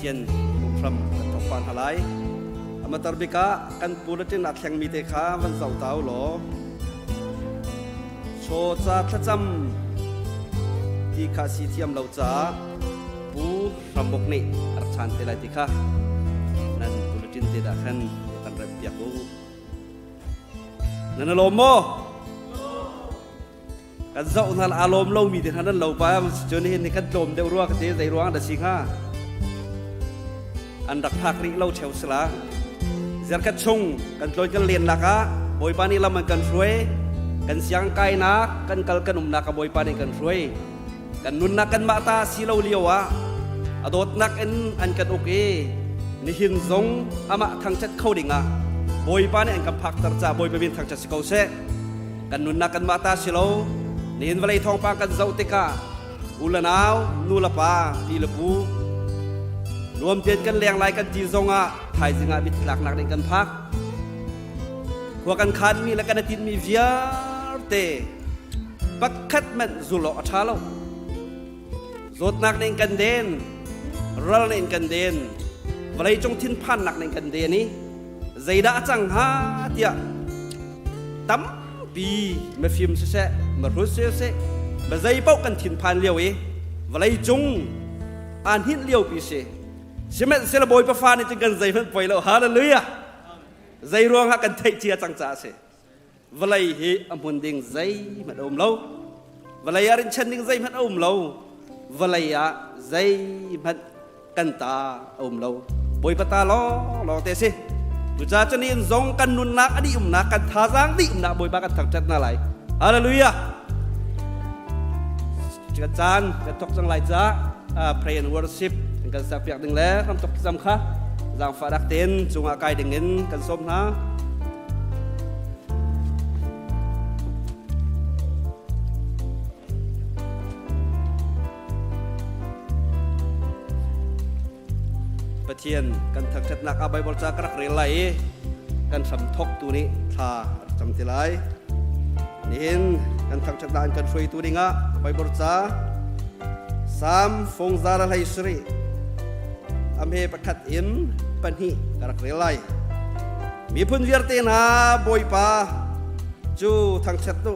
Pathian phunghram kan thawk pah hna lai. Amatar bik ah kan bulletin a thlengmi te kha van zoh ta u law chaw ca thlacam ti kha si thiam lo caah Pu Hram Buk nih a rak chan te lai ti kha nan bulletin te dah khan kan rem piak u. Nan lawm maw? Kan zoh hna aa lawm lomi te hna nan lo pa cun hin kan tlawm deuh rua ka ti zei ruang dah si hnga? An rak phak rih lo cheu sila. Zerkhat chung kan tlawi kan len nak ah Bawipa nih lam an kan hruai. Kan siang kainak, kan kal kan umnak ah Bawipa nih kan hruai. Kan nunnak kanmah ta si lo lio ah a dawtnak in an kan uk i nihin zong amah thangṭhat kho ding ah Bawipa nih an kan phakter caah Bawipa min thangṭhat si ko seh. Kan nunnak kanmah ta si lo. Nihin vawlei thawngpang kan zoh tikah u le nau, nu le pa, pi le pu nuam tein kan leng lai kan ti zong ah thaizing ah mittlaknak nih kan phak. Khua kan khanmi le kan i tinhmi vialte pakhat hmanh zul awk a ṭha lo. Zawtnak nih kan den, ral nih kan den, vawleicung thinphannak nih kan den i zeidah a cang hnga tiah tampi mifim siseh, mihrut siseh, mizei paoh kan thinphan lio i vawleicung aa hninh liopi si. Sihmanhsehlaw Bawipa fa nih cun kan zeihmanh poi lo. Hallelujah! Zei ruangah kan theih cia cang caah a si. Vawlei hi a hmun ding zeihmanh a um lo. Vawlei ah rinhchan ding zeihmanh a um lo. Vawlei ah zeihmanh kan ta a um lo. Bawipa ta lawnglawng te a si. Cucaah cun in zong kan nunnak a dih umnak, kan thazaang dih umnak Bawipa kan thangṭhat hna lai. Hallelujah! Kan caan kan thawk cang lai caah pray and worship kan sakpiak ding le ramthok thlacam kha zaangfah rak tein cungah kai ding in kan sawm hna. Pathian kan thangṭhatnak ah Baibal ca ka rak rel lai i kan hram thawktu nih thla a rak cam ti lai. Nihin kan thangṭhatnak in kan hruaitu dingah Baibal ca Salm fungzar hlei sarih a hme pakhat in pahnih ka rak rel lai. Miphun vialte hna Bawipa cu thangṭhat u.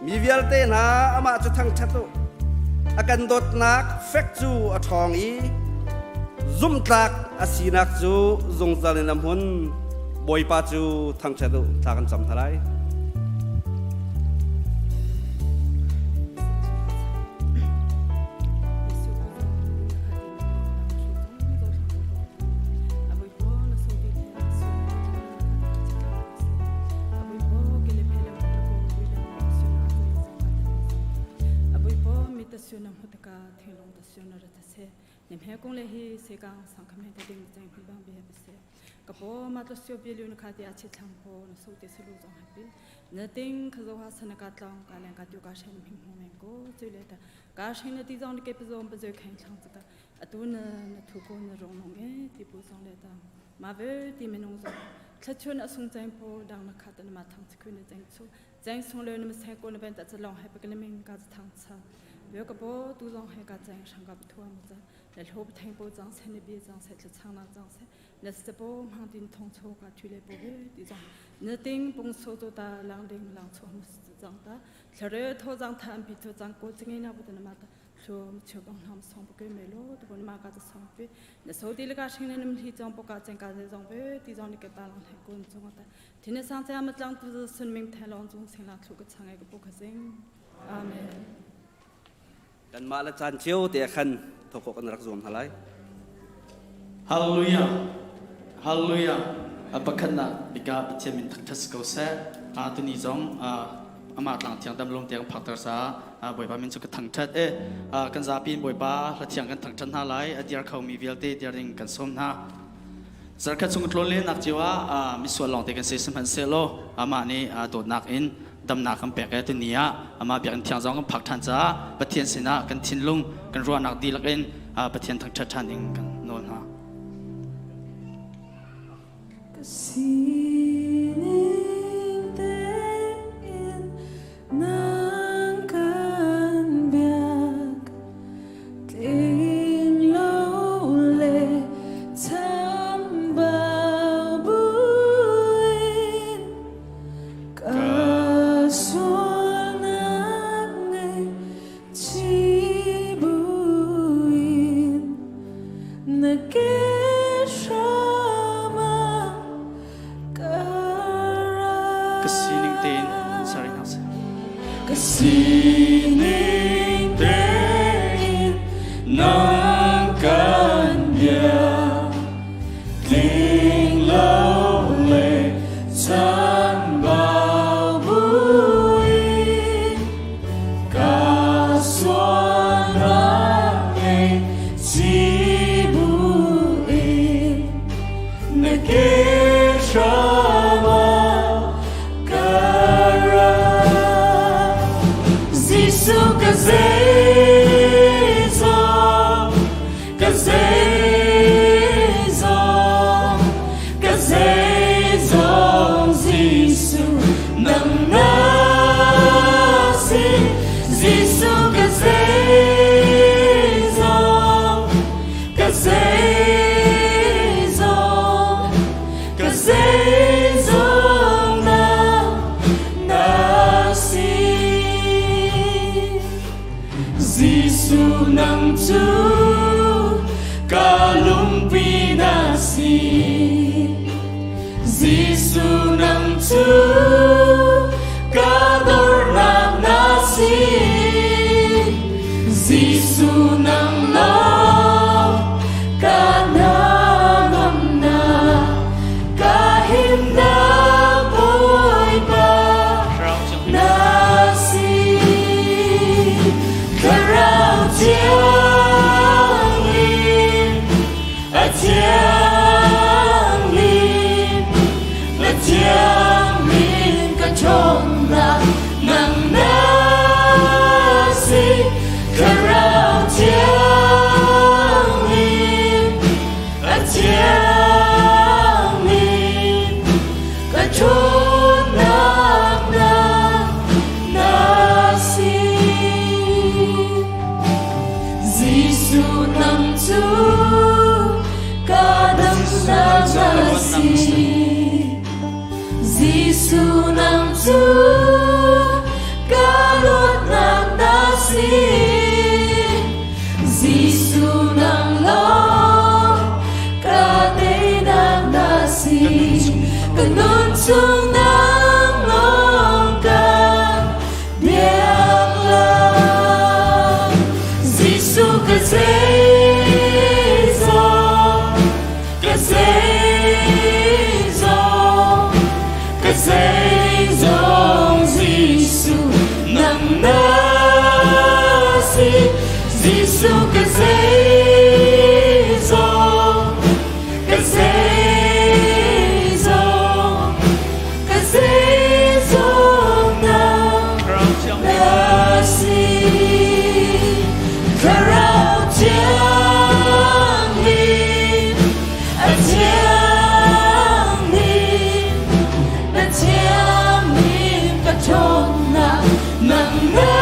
Mi vialte hna amah cu thangṭhat u. A kan dawtnak fek cu a ṭhawng i zumhtlak a sinak cu zungzal in a hmun. Bawipa cu thangṭhat u, thla kan cam hna lai. Nimhe kong le hi sekang sangkham he ding chang hi bang bi se kapo ma tlo sio bi lu na kha ti a chi thlang po na su te sulu zong happy na ting kha zo ha sana ka tlong ka leng ka tu ka shen him ho men ko chu le ta ka shen na ti zong ke pa zong pa zoi khain thlang ta atu na na thu ko na rong nong e ti pu zong le ta ma ve ti menung zong thlachun a sung chang po dang na kha ta na ma thang chku na chang chu Cheng sung le na masai ko na ben ta chalong hai pa ming ka thang cha yo ka bo tu zong hai ka cheng sang ka thua ma cha le hlo theng po chang se ne bi chang se thla chang na chang se na se po mang tin thong cho ka thu le po ve ti zong na ting pung so to ta lang ding lang cho mu chang ta thlare tho chang tha pi tho chang ko chingai na bu ta na ma ta thlo cheu bang nam song po ke me lo to bon ma ka ta song pe na so ti le ka hring ne nam hi chang po ka cheng ka zong ve ti zong ni ke ta lang hai kun chung ta Thine sang cha ma tlang tu sun ming the long chung sing la thlu ka changai ka pu kha sing. Amen. Kan mah le caan cio te khan thokok kan rak zuam hna lai. Hallelujah. Hallelujah. A pakhat na bika Pathian min thangthat si ko seh. A tuni zong amah tlang thiang dam lung tiang phakter sa Bawipa min cu ka thangthat e. Kan zapi in Bawipa hla thiang kan thangthat hna lai. A diar kho mi vialte diar ding kan sawm hna. Zarkhat chung tlawnlennak cio ah misual lawngte kan si sihmanhsehlaw amah nih dawtnak in damnak kan pek i tuni ah amah biakinn thiang zong kan phak ṭhan caah Pathian sinah kan thinlung kan ruahnak dihlak in Pathian thangṭhat ṭhan ding kan nawl hna. Ka sining tein nang kan biak tling lo le. Na ke hram ah ka ra. Ka sining tein sari hna seh. Ka sining tein nang kan bia tling lo le chan bau buin ka sualnak ngei ci buin na ke hram ah ka ra. Jesuh ka zeizong, ka zeizong, ka zeizong Jesuh nang na si. Jesuh ka zeizong, ka zeizong, ka zeizong nang na si. Jesuh nang cu ka lungpi na si. Jesuh nang cu ka dornak na si. Jesuh nang lawng ka hnangamnak, ka himnak Bawipa na si. Thlarau Thianghlim, a thianghlim, na thianghlim ka ṭhawnnak nang na si. Thlarau Thianghlim, a thianghlim, ka ṭhawnnak na na si. Jesuh nang cu ka damnak na si. Jesuh nang cu ka luatnak na si. Jesuh nang lawng ka teinak na si. Ka nun chung nang lawng ka biak lai. Jesuh ka zeizong, ka zeizong, ka zeizong Jesuh nang na si. Jesuh ka zeizong, ka zeizong, ka zeizong nang na si. Thlarau Thianghlim, a thianghlim, na thianghlim ka ṭhawnnak nang na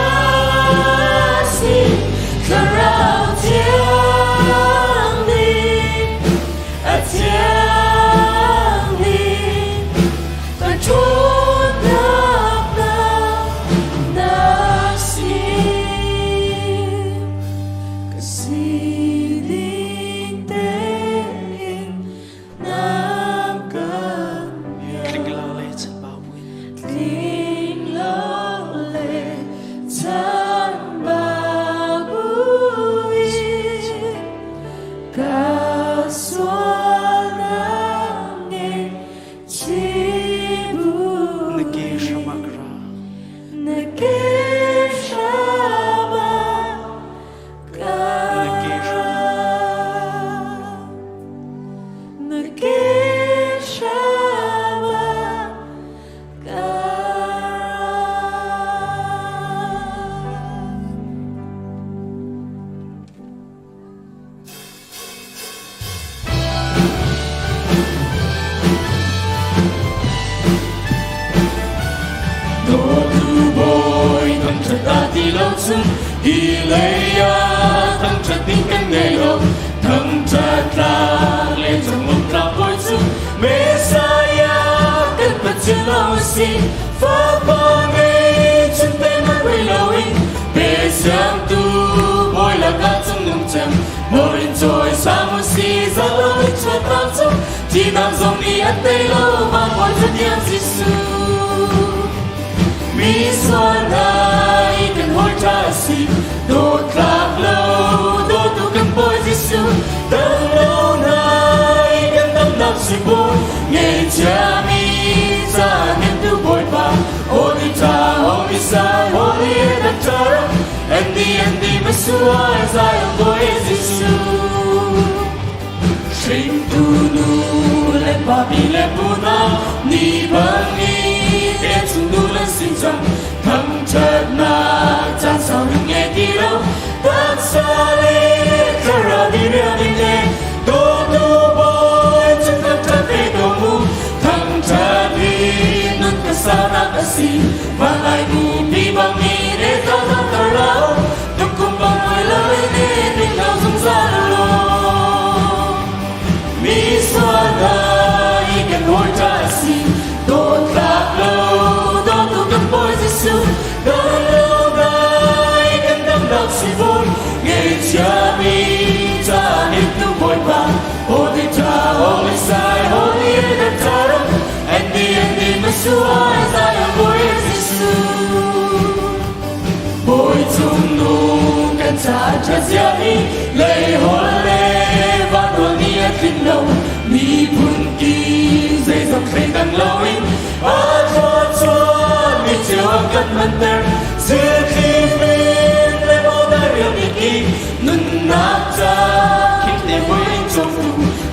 si. Thlarau Thianghlim, a thianghlim, ka ṭhawnnak na na si. Ka sining tein nang kan biak. Tling lo le chanbau buin. Tling lo le chanbau buin ka sualnak ngei chi Na ke hram ah ka ra. Na ke hram ah ka Na ke hram ra. Na ke hram ah ka ra. Dawtu bawi thangṭhat dah ti lo cun hi lei ah thangṭhat ding kan ngei lo. Thangṭhat tlak le conglawmh tlak bawi cu Messiah kan Pathian lawng a si. Fapa ngei cun teimak rih loin pe siangtu bawi lakah cungnung cem Morin cawi sang u si. Thihnak zong nih a tei lo van bawi cathiang Jesuh. Mi sual hna i kan hawi ṭha a si, dawtlak lo dawtu kan Bawi Jesuh. Dam lo hna i kan damnak si bawi, ngeichiami ca nemtu Bawipa. Holy ṭha, holy sai, holy doctor, Andy Andy Masuai Zion Bawi Jesuh. Hringtu nu le pa pi le pu hna ni bang ni te chung nu le sin cang thangṭhatnak caan sau ning ngei ti lo taksa le thlarau ni rian in le dawtu bawi cu thangṭhat ve ko mu thangṭhat hi nun ka saunak a si van lai nu pi bang ni le ta thangṭhat Tukum bang ai lo le ne ding lo zungzal lo. Mi sual hna i kan hawi ṭha a si, dawtlak lo dawtu kan Bawi Jesuh, dawt lo ngai kan damnak si bawi, ngeichiami ca tu Bawipa, Holy ṭha, Holy sai, Holy dan ṭha Andy Andy Masuai Zion Bawi Jesuh. Bawi cungnung kan ca ṭha zia hi lei hol le van hol nih a tlinh lo miphun ki zeizong thleidang loin a thluachuah mi cio a kan manter zilthli min le modar riam i nunnak ca khikte vui cawmtu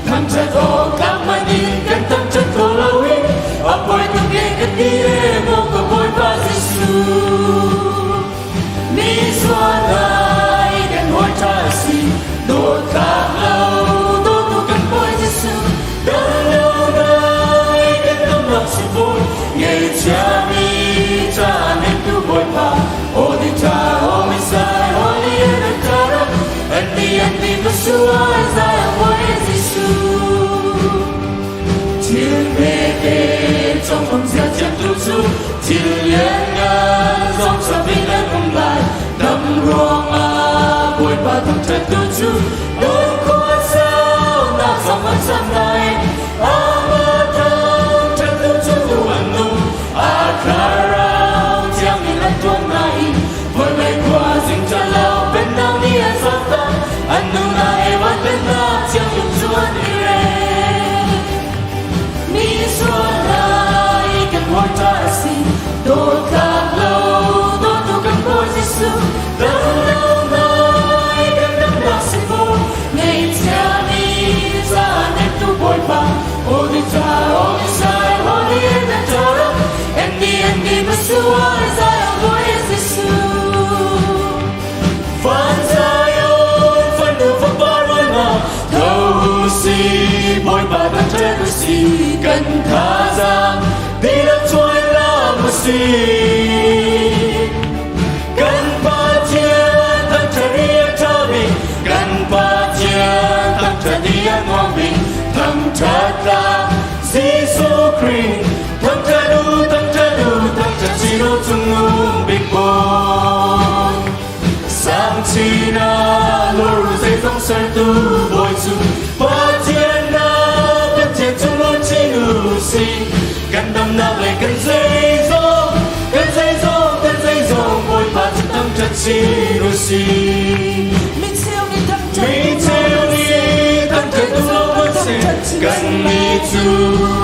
thangṭhat awk tlak man in kan thangṭhat ko lo i a poi tuk e ka ti e maw ka Bawipa Jesuh mi sual ai kan hawi ṭha si dawtlak lo dawtu kan Bawi Jesuh dam lo ngai kan damnak si bawi ngeichiami ca nemtu Bawipa Holy ṭha Holy sai Holy Adapter Andy Andy Masuai Zion Bawi Jesuh Thil hmete congkong zia thiamtu cu thil lianngan zong sabin an um lai dam ruangah Bawipa thangṭhattu cu lungkhua saunak zong an sam lai amah thangṭhattu cu an nung a thlarau thiangin an tuan nain vawlei khua zing ṭhalo pennak nih an zawtnak an nu na evan pennak thianghlim cu an i rel mi sual hna i kan hawi ṭha a si dawtlak lo dawtu kan Bawi Jesuh dam lo ngai kan damnak si ko ngeichiami ca nemtu Bawipa Holy ṭha Holy sai Holy na ṭha Andy Andy Masuai Zion Bawi Jesuh Van Zion fanu fapa rualna tho si Bawipa kan ṭhat si kan thazaang dihlak chuai lam si kan Pathian thangṭhat i a ṭha bik kan Pathian thangṭhat i a nuam bik thangṭhat tlak Jesuh Khrih thangṭhat u thangṭhat u thangṭhat chin u cungnung bik Bawi sang chin ah lor zeizong sertu Bawi cu Pathian na Pathian cunglung chin u si kan damnak le kan zeizong kan zeizong kan zeizong Bawipa cu thangṭhat chin u si Mi cheu nih thangṭhat Mi cheu nih thangṭhat duh lo hmanhseh kannih cu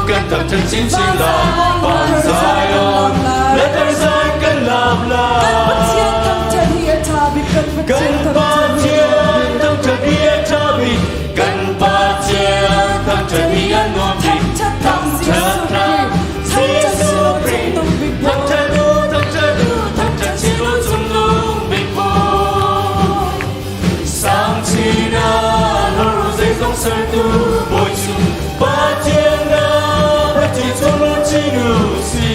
kan thangṭhat chinchin lai van Zion letter zai kan lam Kan Pathian lai thangṭhat hi a ṭha bik kan kan Pathian Pathian thangṭhat hi thangṭhat hi a ṭha bik kan Pathian thangṭhat hi a nuam bik Thangṭhat tlak thangṭhat Jesuh tlak Khrih thangṭhat Jesuh si lo Khrih cungnung bik thangṭhat u thangṭhat u thangṭhat chin u cungnung bik Bawi sang chin ah lor zeizong sertu Bawi cu Pathian na Pathian cunglung chin u si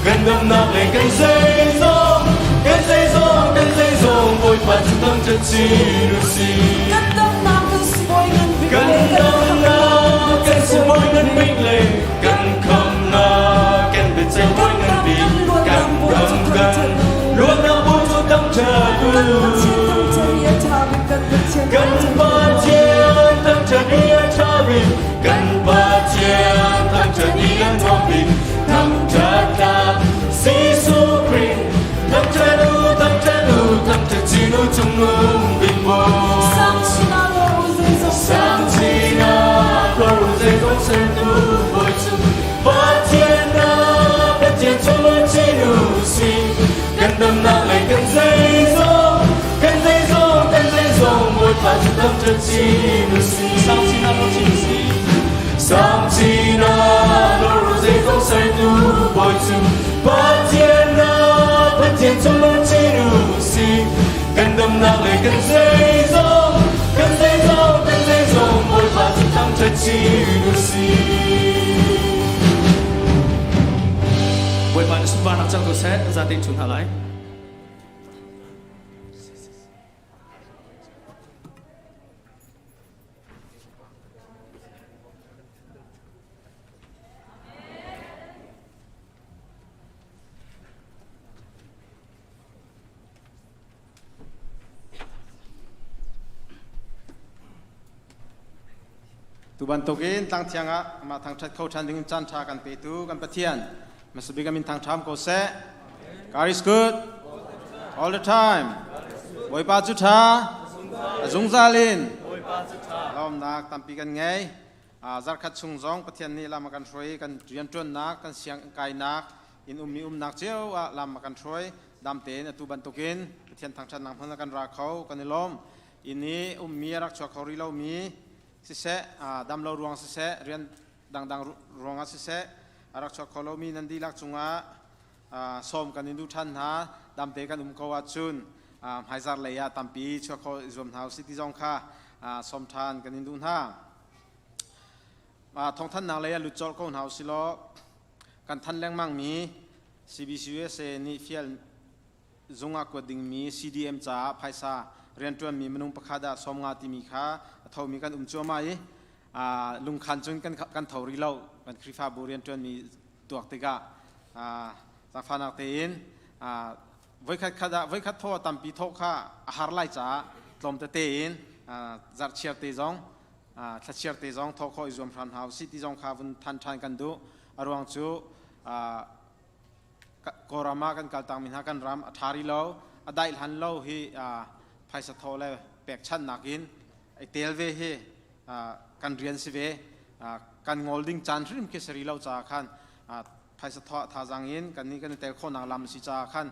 kan damnak le kan zeizong kan zeizong kan zeizong Bawipa cu thangṭhat chin u si Kan damnak kan sibawi ngan bik kan le kan damnak kan sibawi ngan bik le kan khamnak kan biaceih bawi Kan ngan dam bik kan kan luatnak Bawi dam cu kan thangṭhat u. luatnak Bawi cu thangṭhat u Kan Pathian thangṭhat hi a ṭha bik kan Pathian kan thangṭhat hi Pathian thangṭhat hi a ṭha bik kan Pathian thangṭhat chin u sih. Sang chin ah lawm chin u sih. Sang chin ah lawm zeizong sertu Bawi cu Pathian ah Pathian cu lawm chin u sih. Kan damnak le kan zeizong, kan zeizong, kan zeizong Bawipa cu thangṭhat chin u sih. Bawipa nih sunparnak cang ko seh, zate chun hna lai. Tu bantukin tlangthiang ah amah thangṭhat kho ṭhan dingin caan ṭha kan petu kan Pathian hmasabik a min thangṭham ko seh. God is good all the time. Bawipa cu ṭha a zungzal in lawmnak tampi kan ngei. Zarkhat chung zong Pathian nih lam a kan hruai kan rianṭuannak kan siang kainak in ummi umnak cio ah lam a kan hruai dam tein atu bantukin Pathian thangṭhatnak hmun ah kan ra kho kan i lawm. Inn i ummi a rak chuak kho rih lomi siseh, damlo ruang siseh, rian dangdang ruangah siseh, a rak chuak kho lomi nan dihlak cungah sawm kan in duh ṭhan hna. Damte kan um ko ahcun hmaizar lei ah tampi chuak kho i zuam hna usih ti zong kha sawm ṭhan kan in duh hna. Thawngthanhnak lei ah lut colh ko hna usih law kan thanh lengmangmi CBCUSA nih fial zung ah kuat dingmi CDM caah phaisa rianṭuanmi minung pakhat ah 50 timi kha a thomi kan um cuahmah i lungkhan cun kan tho rih lo. Kan Khrihfabu rianṭuanmi tuak tikah zaangfahnak tein voikhat khat ah voikhat thaw tampi thawh kha a har lai caah tlawm tete in zarhchiar te zong thlachiar te zong thawh khawh i zuam hram hna usih ti zong kha vun than ṭhan kan duh. A ruang cu Kawlram ah kan kaltakmi hna kan ram a ṭha rih lo, a daih hlan lo hi phaisa thaw le pekchanhnak in i tel ve hi kan rian si ve. Kan ngol ding caan hrim khi si rih lo caah khan phaisa thaw thazaang in kan nih kan i tel khawhnak lam si caah khan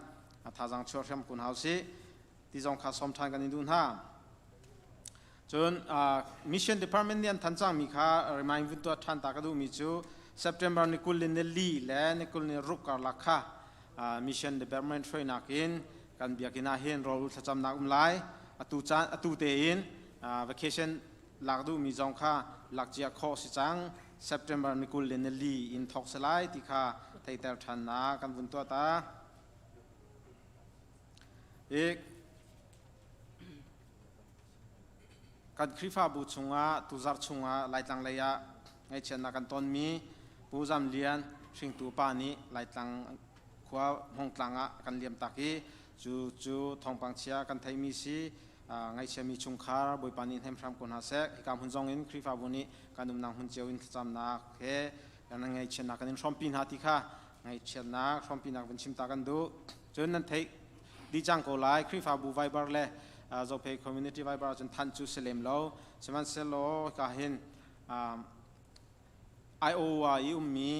thazaang chuah hram kun hau sih ti zong kha sawm ṭhan kan in duh hna. Cun Mission Department nih an than cangmi kha remind vun tuah ṭhan ta ka duhmi cu September ni 20 ni li le ni 20 ni ruk karlak kha Mission Department hruainak in kan biakinn ah hin rawl thlacamnak um lai. Atu caan atu tein vacation lak duhmi zong kha lak cia khawh si cang. September ni 20 ni li in thawk si lai ti kha theiter ṭhannak kan vun tuah ta. I Kan Khrihfabu chungah tuzarh chungah Laitlang lei ah ngaihchiatnak kan tonmi Pu Zam Lian hringtu pa nih Laitlang khua Hmongtlang ah kan liamtak i cu cu thawngpang chia kan theihmi si ngaihchiami chungkhar Bawipa nih hnem hram ko hna seh. Hika hmun zong in Khrihfabu nih kan umnak hmun cio in thlacamnak he kan ngaihchiatnak kan in hrawmpi hna ti kha ngaihchiatnak hrawmpinak vun chim ta kan duh. Cun nan theih dih cang ko lai. Khrihfabu Viber le Zophei Community Viber ahcun thanh cu si lem lo. Sihmanhsehlaw hika hin Iowa i ummi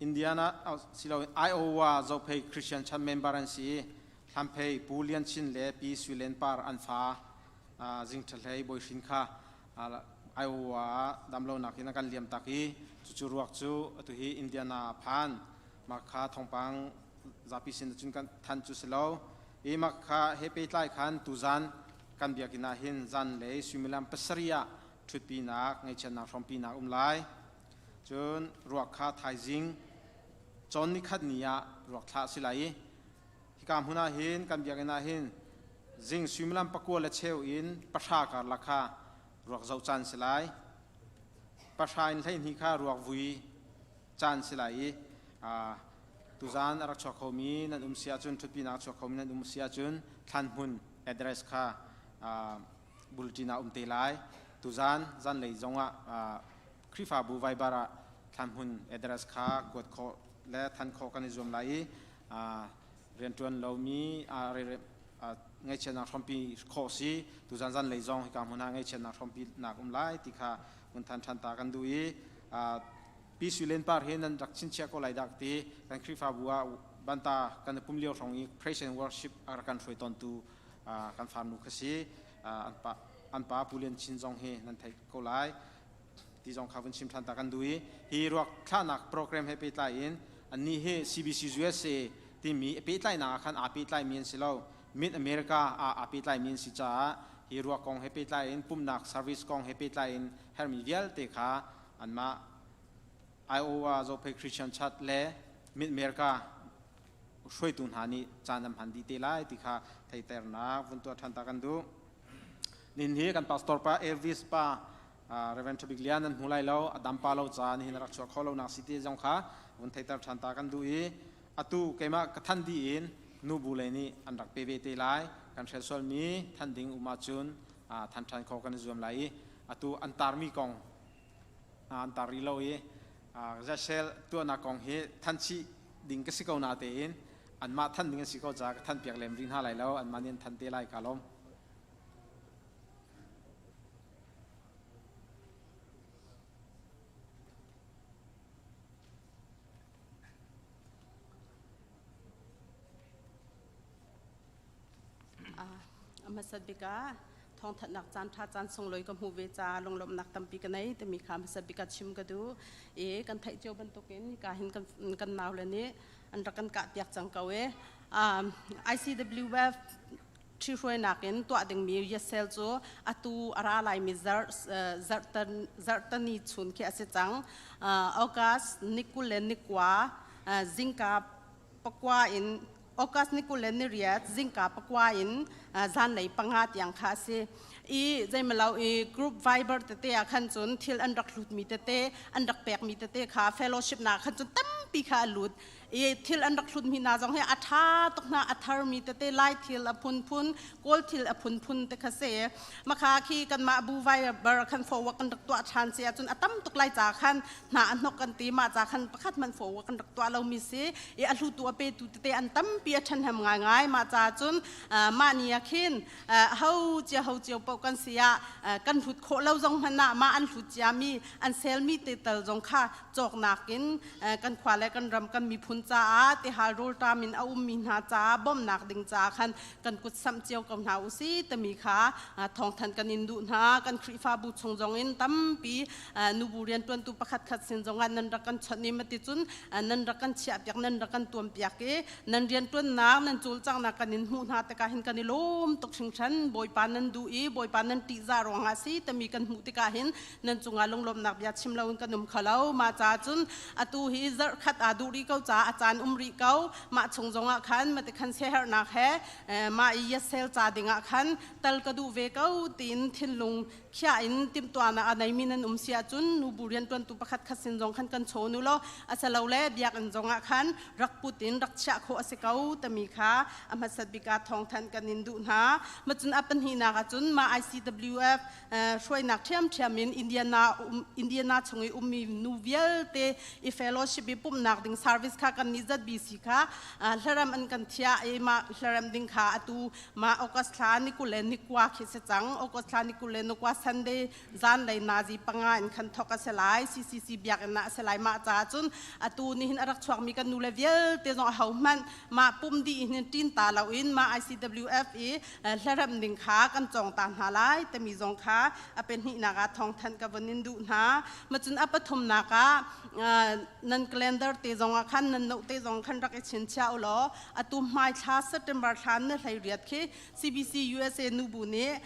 Indiana siloin Iowa Zophei Christian Church member an si i Hlamphei Pu Lian Chin le Pi Sui Len Par an fa Zing Ṭha Hlei Bawi Hrin kha Iowa ah damlonak in a kan liam tak i cucu ruak cu atu hi Indiana a phan. Mah kha thawngpang zapi sin cun kan thanh cu si lo. I mah kha he pehtlai khan tuzan kan biakinn ah hin zanlei suimilam pasarih ah ṭhutpinak ngaihchiatnak hrawmpinak um lai. Cun ruak kha thaizing cawn nikhat ni ah ruak thlah a si lai i hika hmun ah hin kan biakinn ah hin zing suimilam pakua le cheu in pahra karlak kha ruak zoh caan si lai. Pahra in 12 kha ruak vui caan si lai i tuzaan a rak chuak khomi nan um si ahcun ṭhutpinak a chuak khomi nan um si ahcun thlan hmun address kha bulletin ah um te lai. Tuzaan zanlei zongah Khrihfabu Viber ah thlan hmun address kha kuat khawh le than khawh kan i zuam lai i rianṭuan lomi ngaihchiatnak hrawmpi khawh si tuzaan zanlei zong hika hmun ah ngaihchiatnak hrawmpi nak um lai ti kha mun than ṭhan ta kan duh i Pi Sui Len Par hi nan rak chinchiah ko lai dah ti kan Khrihfabu ah banta kan i pum lio hrawng i praise and worship a rak kan hruai tawntu kan farnu kha si. An pa an pa Pu Lian Chin zong hi nan theih ko lai ti zong kha vun chim ṭhan ta kan duh i hi ruak thlahnak program he pehtlai in annih hi CBC USA timi pehtlaihnak ah khan aa pehtlaimi an si lo. Mid America ah aa pehtlaimi an si caah hi ruak kong he pehtlai in pumhnak service kong he pehtlai in herhmi vialte kha anmah Iowa Zophei Christian Church le Mid America hruaitu hna nih caan an hman dih te lai ti kha theiternak vun tuah ṭhan ta kan duh. Nin hi kan pastor pa Elvis pa Reverend Thabik Lian nan hmu lai lo, a dam pa lo ca nihin a rak chuah kho lo nak si ti zong kha vun theiter ṭhan ta kan duh i atu keimah ka than dih in nubu lei nih an rak pe ve te lai. Kan hrel sualmi than ding um ahcun than ṭhan kho kan i zuam lai i atu an tarmi kong an tar rih lo i Zasel tuahnak kong hi than chih ding ka si ko na tein anmah than ding an si ko caah ka than piak lem rih hna lai lo, anmah nih an than te lai ka lawm. Hmasat bik ah thawngthanhnak caan ṭha caan sunglawi ka hmuh ve caah lunglawmhnak tampi ka nei timi kha hmasa bik ah chim ka duh i kan theih cio bantukin hika hin kan, kan naule nih an rak kan kah piak cang ko i ICWF ṭhihruainak in tuah dingmi yesel cu atu a ra laimi zarh zarhtani chun khi a si cang. August ni 20 le ni kua zingka pakua in August ni 28 zingka pakua in zanlei panga tiang kha a si. I zeimalo i group Viber tete ah khan cun thil an rak hlutmi tete an rak pekmi tete kha fellowship na khan cun tampi kha a lut i thil an rak hlutmi hna zong hi a ṭha tuk hna, a tharmi tete, lai thil a phunphun, kawl thil a phunphun te kha si. Makha khi kanmah bu Viber khan forward kan rak tuah ṭhan si ahcun a tam tuk lai ca khan hna a hnok kan ti, mah ca khan pakhat hmanh forward kan rak tuah lomi si i a hlutu a petu tete an tampi, a ṭhahnem ngaingai. Mah ca cun mah ni ah khin ho cia ho cio paoh kan si ah kan hlut khawh lo zong hmanh ah mah an hlut ciami an selmi te tal zong kha cawknak in kan khua le kan ram kan miphun caah tihal rawlṭam in a ummi hna caah bawmhnak ding caah khan kan kut samh cio ko hna usih timi kha thawngthanh kan in duh hna. Kan Khrihfabu chung zong in tampi nubu rianṭuantu pakhat khat sin zongah nan rak kan chawnh i mati cun nan rak kan chiahpiak, nan rak kan tuampiak i nan rianṭuannak nan cawlcanghnak kan in hmuh hna tikah hin kan i lawm tuk hringhran. Bawipa nan duh i Bawipa nan ṭihzah ruangah si timi kan hmuh tikah hin nan cungah lunglawmhnak bia chim loin kan um kho lo. Mah caah cun atu hi zarh khat aa duh rih ko caah a caan um rih ko. Mah chung zongah khan mati khan siaherhnak he mah i yasel ca dingah khan tal ka duh ve ko tiin thinlung khiah in timhtuahnak a neimi nan um si ahcun nubu rianṭuantu pakhat khat sin zong khan kan chawn u law asilole biakinn zongah khan rak put in rak chiah khawh a si ko timi kha a hmasat bik ah thawngthanh kan in duh hna. Macun a pahnihnak ahcun mah ICWF hruainak ṭhiamṭhiam in Indiana Indiana chung i ummi nu vialte i fellowship i pumhnak ding service kha kan nih ZBC kha hlarem an kan thiah i mah hlarem ding kha atu mah August thla ni 20 le ni kua khi si cang. August thla ni 20 le ni kua Sunday zanlei nazi panga in khan thok a si lai, CCC biakinn ah a si lai. Mah caah cun atu nihin a rak chuakmi kan nule vialte zong aho hmanh mah pum dih hin ṭin ta loin mah ICWF i hlaremh ding kha kan cawng ta hna lai timi zong kha a pehnihnak ah thawngthanh ka vun in duh hna. Macun a pathumnak ah nan calendar te zong ah khan nan note te zong khan rak i chinchiah u law atu hmai thla September thla ni 18 khi CBC USA nubu nih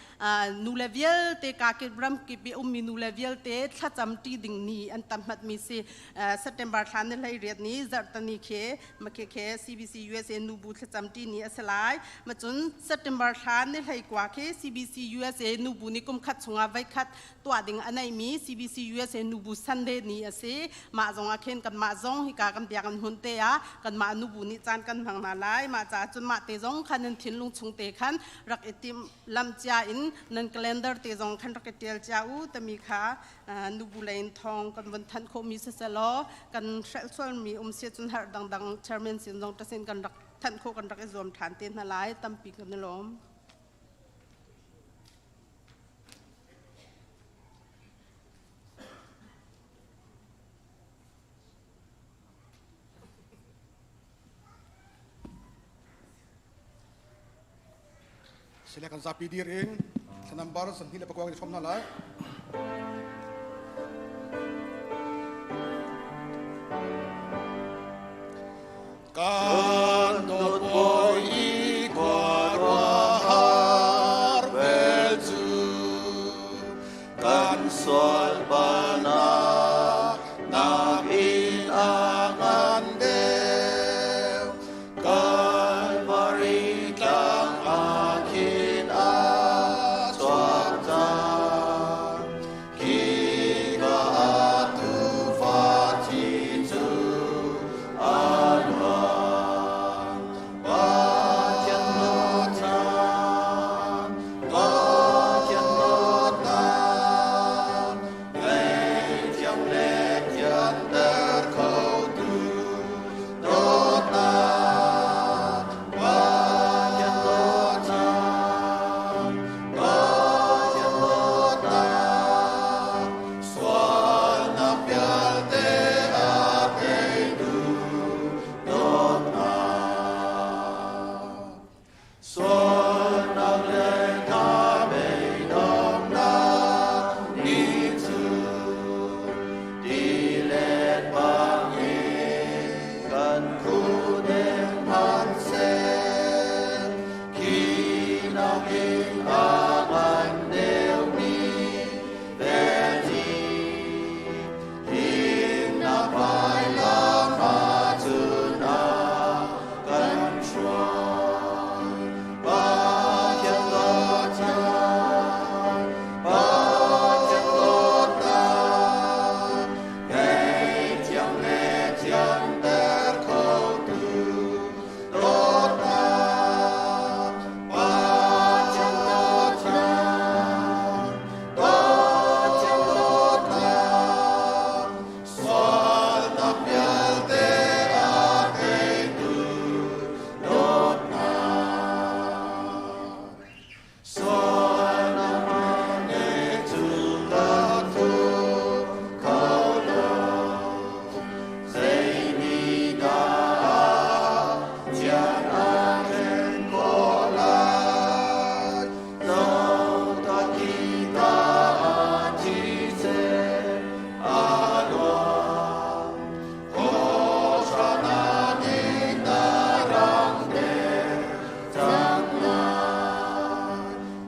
nule vialte kakip ramkip i ummi nule vialte thlacam ṭi ding ni an tamhmat mi si. September thla ni 18 ni zarhtani khi makhe CBC USA nubu thlacam ṭi ni a si lai. Macun September thla ni 19 khi CBC USA nubu ni kum khat chungah voikhat tuah ding a neimi CBC USA nubu Sunday ni a si. Mah zong ah khin kanmah zong hika kan biakinn hmun te ah kanmah nubu nih caan kan hmang hna lai. Mah caah cun mah te zong khan nan thinlung chung te khan rak i tim lam cia in nan calendar te zong khan rak i ṭial cia u timi kha nubu lei in thawng kan vun thanh khawhmi siselaw kan hrelh sualmi um si cun herh dangdang chairman sin zong tasin kan rak thanh khawh kan rak i zuam ṭhan te hna lai. Tampi kan i lawm. Sile kan zapi dir in. Thla number 29 kan i hrawm hna lai. Kan dawt bawi i khuaruahhar vel cu kan sual balnak nakin a ngan deuh. Kalvari tlang ah khin a chuak cang. Khika ah tuufa thi cu a luang. Pathian dawtnak, Pathian dawtnak, ngaihthiam le thianter khotu dawtnak, Pathian dawtnak, Pathian dawtnak, sualnak vialte a teitu dawtnak. Sualnak le thabeidongnak ni cu tilet bangin kan khuh hmanhseh khi nakin a ngan deuhmi velhi himnak vailam ahcun a kan hruai. Pathian dawtnak, Pathian dawtnak, ngaihthiam le thianter khotu dawtnak, Pathian dawtnak, Pathian dawtnak, sualnak vialte a teitu dawtnak. Sualnak ne cu ka thup kho lo, Zeinihdah thian a then khawh lai? Zohtuah khika ah thisen a luang. Hosana ning na rang der cang lai.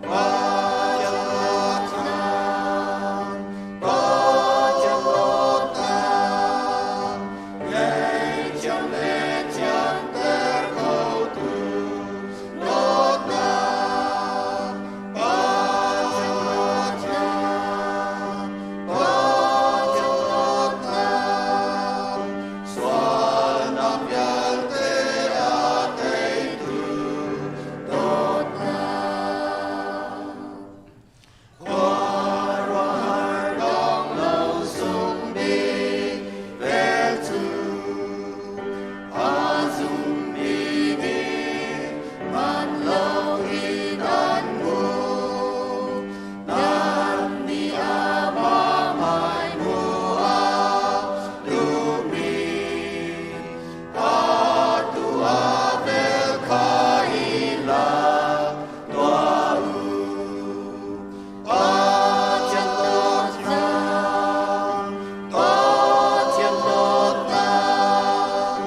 Pathian dawtnak, Pathian dawtnak, ngaihthiam le thianter khotu dawtnak, Pathian dawtnak, Pathian dawtnak, sualnak vialte a teitu dawtnak. Khuaruahhar dong lo sung bik vel cu a zummi nih man loin an hmuh. Nan nih amah hmai hmuh a duhmi atu a vel kha i lak tuah u. Pathian dawtnak, Pathian dawtnak,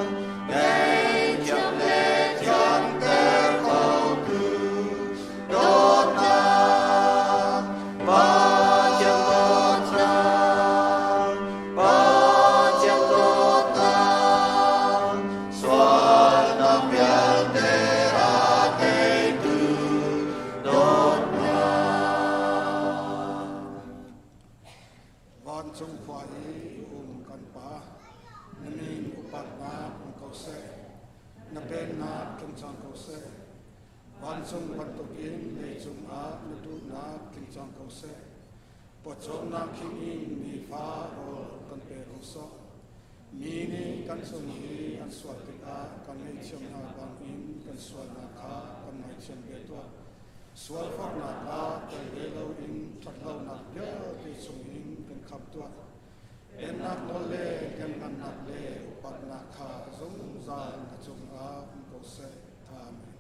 ngaihthiam le thianter khotu dawtnak, Pathian dawtnak, Pathian dawtnak, sualnak vialte a teitu dawtnak. Vancung khua i um kan Pa, na min upatnak um ko seh, na pennak tlung cang ko seh. Vancung bantukin leicung ah na duhnak tling cang ko seh. Pawcawmnak khing in nifa rawl kan pe ko sawh. Mi nih kan cung i an sual tikah kan ngaihthiam hna bangin kan sualnak kha kan ngaihthiam ve tuah. Sualforhnak ah tel ve loin ṭhatlonak vialte chungin kan khamh tuah. Pennak nawl le lianngannak le upatnak kha zungzal na cungah um ko seh. Amen.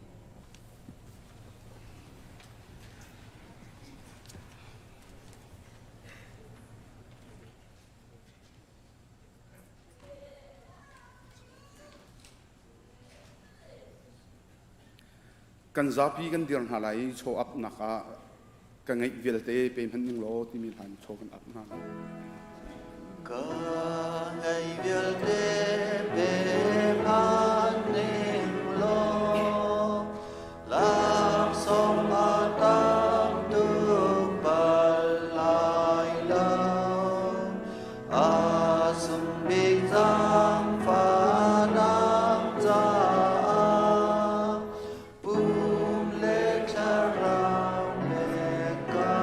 Kan zapi kan dir hna lai i chaw apnak ah ka ngeih vialte pe hmanh ning law timi hla in chaw kan ap hna lai. Ka ngeih vialte pe hmanh ning law laksawng a tam tuk bal lai lo. A sung bik zaangfahnak caah pum le thlarau pek ka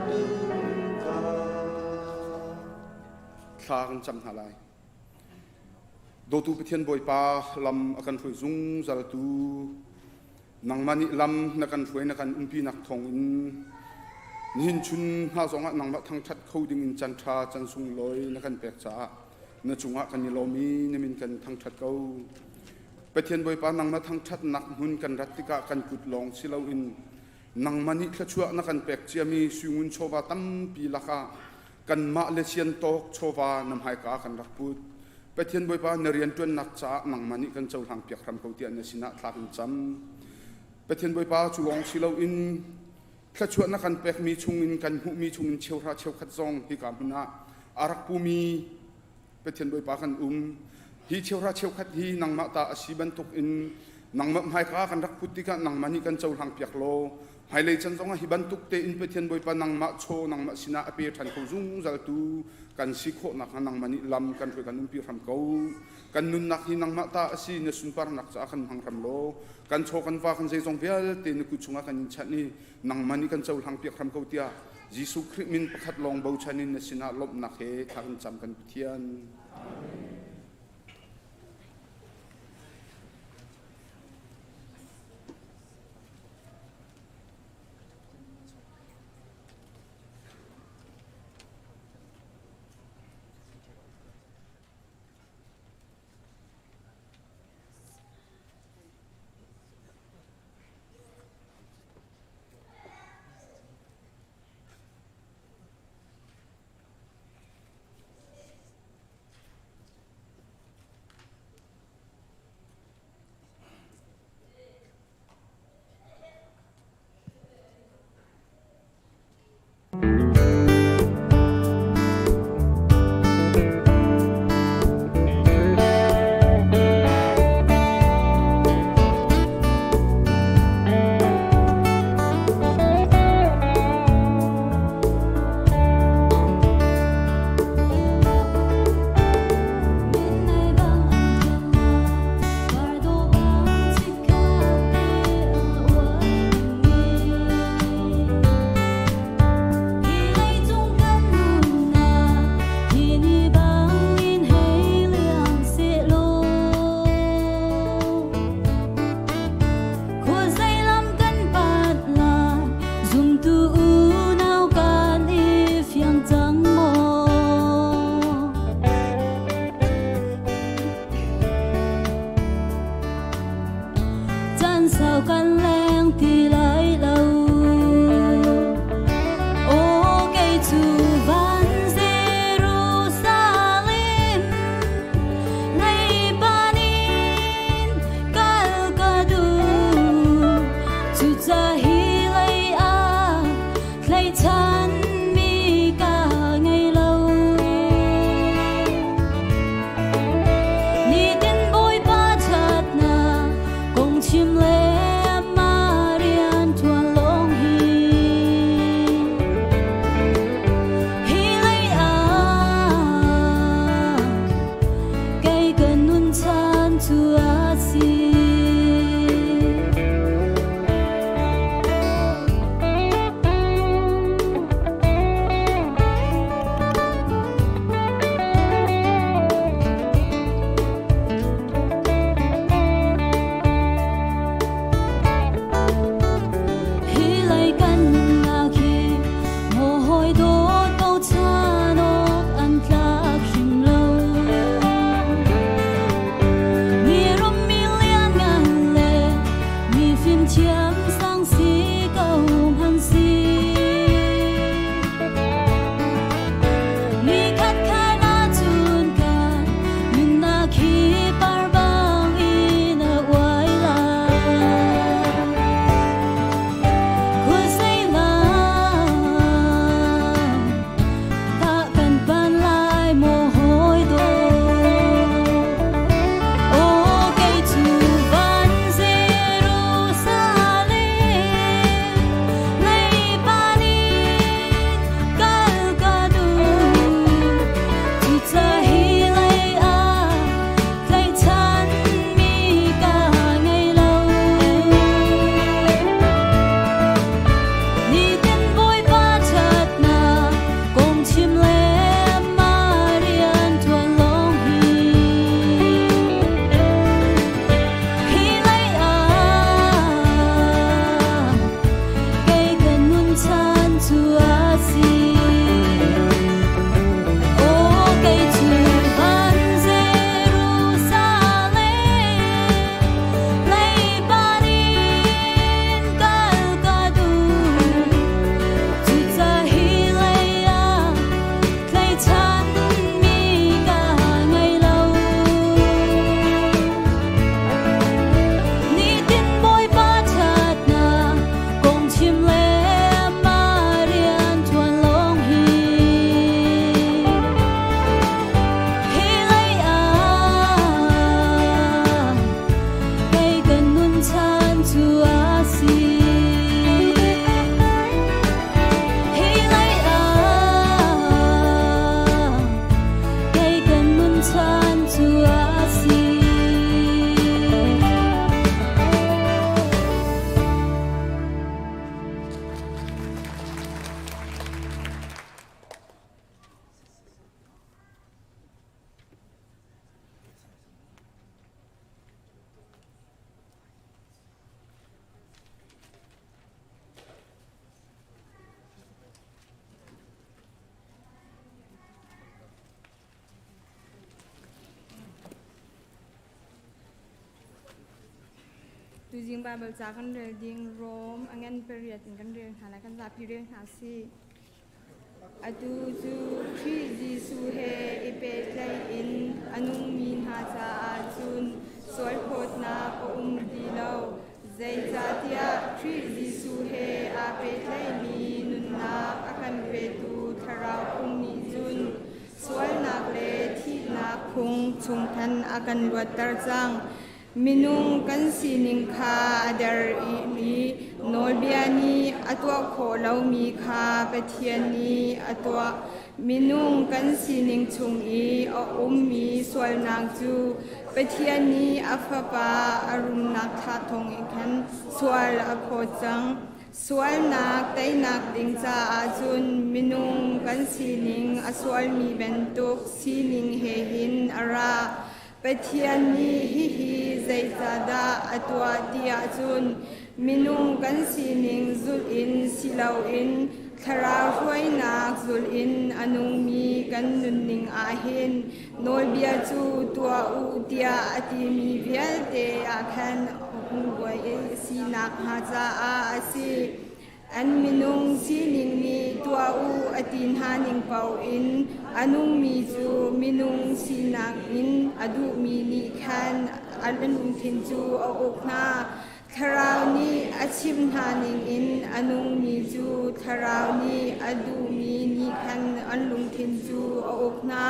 duh ko. Thla kan cam hna lai. Dawtu Pathian Bawipa lam a kan hruai zungzal tu Nangmah nih lam na kan hruai na kan umpinak thawngin nihin chun hna zongah nangmah thangṭhat kho dingin can ṭha can sunglawi na kan pek caah na cungah kan i lawm i na min kan thangṭhat ko. Pathian Bawipa nangmah thangṭhatnak hmun kan rat tikah kan kut lawng si loin nangmah nih thluachuah na kan pek ciami suingun chawva tampi lakah kanmah le sian tawk chawva na hmaika kan rak put. Pathian Bawipa na rianṭuannak caah nangmah nih kan cohlang piak hram ko tiah na sinah thla kan cam. Pathian Bawipa cu lawng si loin thluachuah na kan pekmi chungin kan hmuhmi chungin cheuhra cheukhat zong hika hmun ah a rak pumi Pathian Bawipa kan um. Hi cheuhra cheukhat hi nangmah ta a si bantuk in nangmah hmaika kan rak put tikah nangmah nih kan cohlang piak law Hmailei chan zongah hi bantuk tein Pathian Bawipa nangmah chaw nangmah sinah a pe ṭhan kho zungzal tu kan si khawh nakhnga nangmah nih lam kan hruai kan umpi hram ko. Kan nunnak hi nangmah ta a si na sunparnak caah kan hmang hram law kan chaw kan va kan zeizong vialte na kut chungah kan in chanh i nangmah nih kan cohlang piak hram ko tiah Jesuh Khrih min pakhat lawng bochan in na sinah lawmhnak he thla kan cam kan Pathian. Tuzing Bible ca kan rel ding Rom a ngan pariat in kan rel hna lai kan zapi rel hna si. Atu cu Khrih Jesuh he i pehtlaih in a nungmi hna caah cun sualphawtnak a um ti lo. Zeicahtiah Khrih Jesuh he aa pehtlaihmi nunnak a kan petu Thlarau phung nih cun sualnak le thihnak phung chung khan a kan luatter cang. Minung kan sining kha a der i nawlbia nih a tuah khawh lomi kha Pathian nih a tuah. Minung kan sining chung i a ummi sualnak cu Pathian nih a Fapa a rumnak thlah thawngin khan sual a phawt cang. Sualnak teinak ding caah cun minung kan sining a sualmi bantuk sining he hin a ra. Pathian nih hihi zeicahdah a tuah ti ahcun minung kan sining zulh in si loin thlarau hruainak zulh in a nungmi kan nunning ahhin nawlbia cu tuah u tiah a timi vialte ah khan hung buai sinak hnga caah a si. An minung sining nih tuah u a ti hna ning paoh in a nungmi cu minung sinak in a duhmi nih khan an lungthin cu a uk hna. Thlarau nih a chimh hna ningin a nungmi cu Thlarau nih a duhmi nih khan an lungthin cu a uk hna.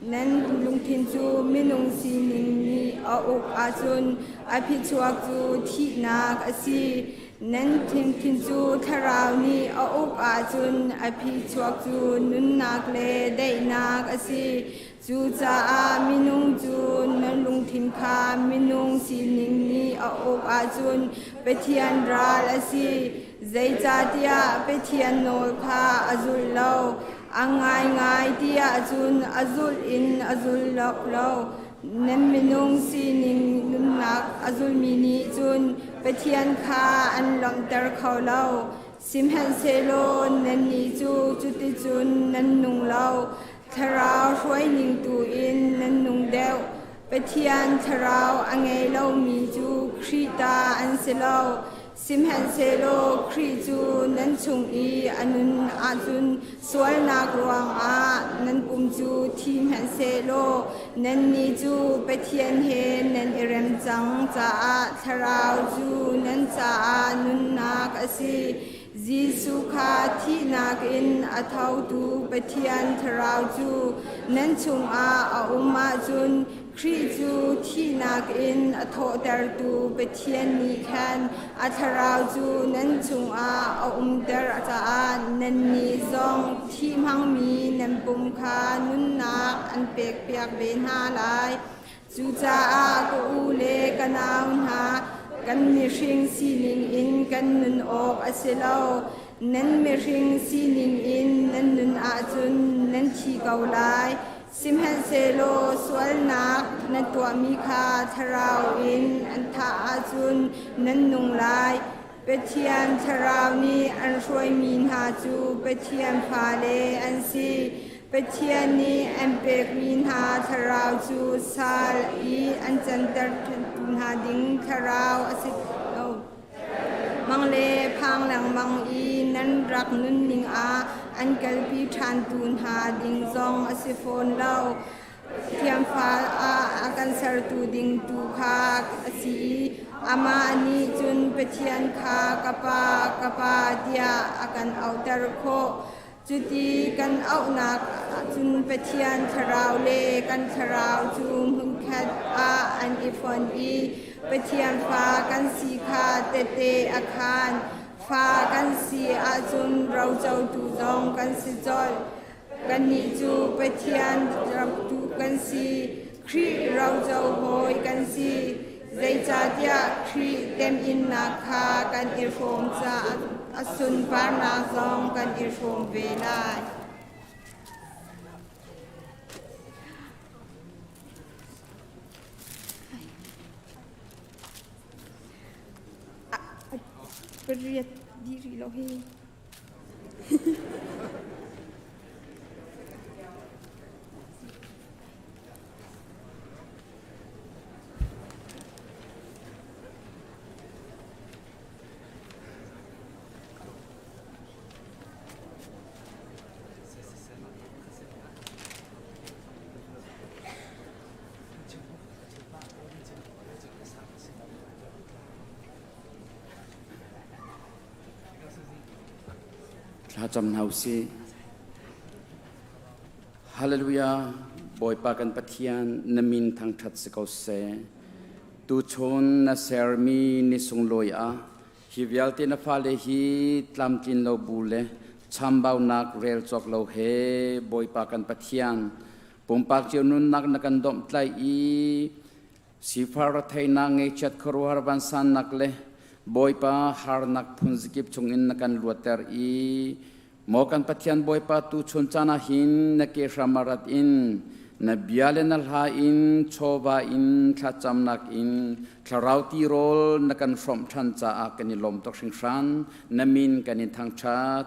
Nan lungthin cu minung sining nih a uk ahcun a phichuak cu thihnak a si. Nan thinphin cu thlarau nih a uk ahcun a phichuak cu nunnak le daihnak a si. Cucaah minung cu nan lungthin kha minung sining nih a uk ahcun Pathian ral a si. Zeicahtiah Pathian nawl kha a zul lo. A ngaingai ti ahcun a zulh in a zul lo. Nan minung sining nunnak a zulmi nih cun Pathian kha an lawmhter kho lo. Sihmanhsehlaw nannih cu cuticun nan nung lo. Thlarau hruaining tu in nan nung deuh. Pathian thlarau a ngei lomi cu Khrih ta an si lo. Sihmanhsehlaw Khrih cu nan chung i a nun ahcun sualnak ruangah nan pum cu thi hmanhsehlaw nannih cu Pathian he nan i rem cang caah Thlarau cu nan caah nunnak a si. Jesuh kha thihnak in a thotu Pathian Thlarau cu nan chungah a um ahcun Khrih cu thihnak in a thawhtertu Pathian nih khan a thlarau cu nan chungah a umter caah nannih zong thih hmangmi nan pum kha nunnak an pekpiak ve hna lai. Cucaah ka u le ka nau hna, kan mihring sining in kan nun awk a si lo. Nan mihring sining in nan nun ahcun nan thi ko lai. Sihmanhsehlaw sualnak na tuahmi kha thlarau in an thah ahcun nan nung lai. Pathian thlarau nih an hruaimi hna cu Pathian fale an si. Pathian nih an pekmi hna thlarau cu sal i an canter hna ding thlarau a si lo. Mang le phang lengmang i nan rak nunning ah an kalpi ṭhantu hna ding zong a si fawn lo. Thiamfa ah a kan sertu ding tu kha a si i amah nih cun Pathian kha ka Pa, ka Pa tiah a kan auhter khawh. Cuti kan auhnak ahcun Pathian thlarau le kan thlarau cu hmunkhat ah an i fon i Pathian fa kan si kha tehte a khaan. Fa kan si ahcun rocotu zong kan si colh. Kannih cu Pathian rotu kan si, Khrih roco hawi kan si. Zeicahtiah Khrih temhinnak kha kan i hrawm caah a sunparnak zong kan i hrawm ve lai. Pariat dih rih lo hi. Thlacam hna usih. Hallelujah. Bawipa kan Pathian na min thangṭhat si ko seh. Tuchun na sermi ni sunglawi ah hi vialte na fale hi tlamtlin lo bu le chambaunak rel cawk lo he Bawipa kan Pathian pumpak cio nunnak na kan domhtlaih i Sifar retheihnak ngeihchiat khuaruahhar vansannak le Bawipa harnak phunzikip chungin na kan luatter i maw kan Pathian Bawipa tu chun caan ah hin na ke hram ah rat in na bia le na hla in chawva in thlacamnak in thlarau tirawl na kan hrawmh ṭhan caah kan i lawm tuk hringhran. Na min kan in thangṭhat.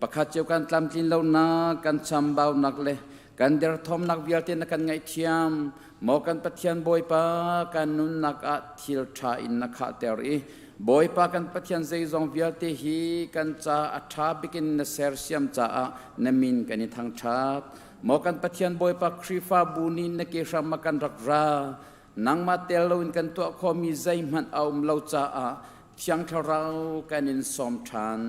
Pakhat cio kan tlamtlin lonak kan chambaunak le kan derthawmnak vialte na kan ngaihthiam. Maw kan Pathian Bawipa kan nunnak ah thil ṭha in na khahter i Bawipa kan Pathian zeizong vialte hi kan ca a ṭha bikin na sersiam caah na min kan i thangṭhat. Maw kan Pathian Bawipa Khrihfabu nih na ke hram ah kan rak ra. Nangmah tel loin kan tuah khawhmi zeihmanh a um lo caah Thiang Thlarau kan in sawm ṭhan.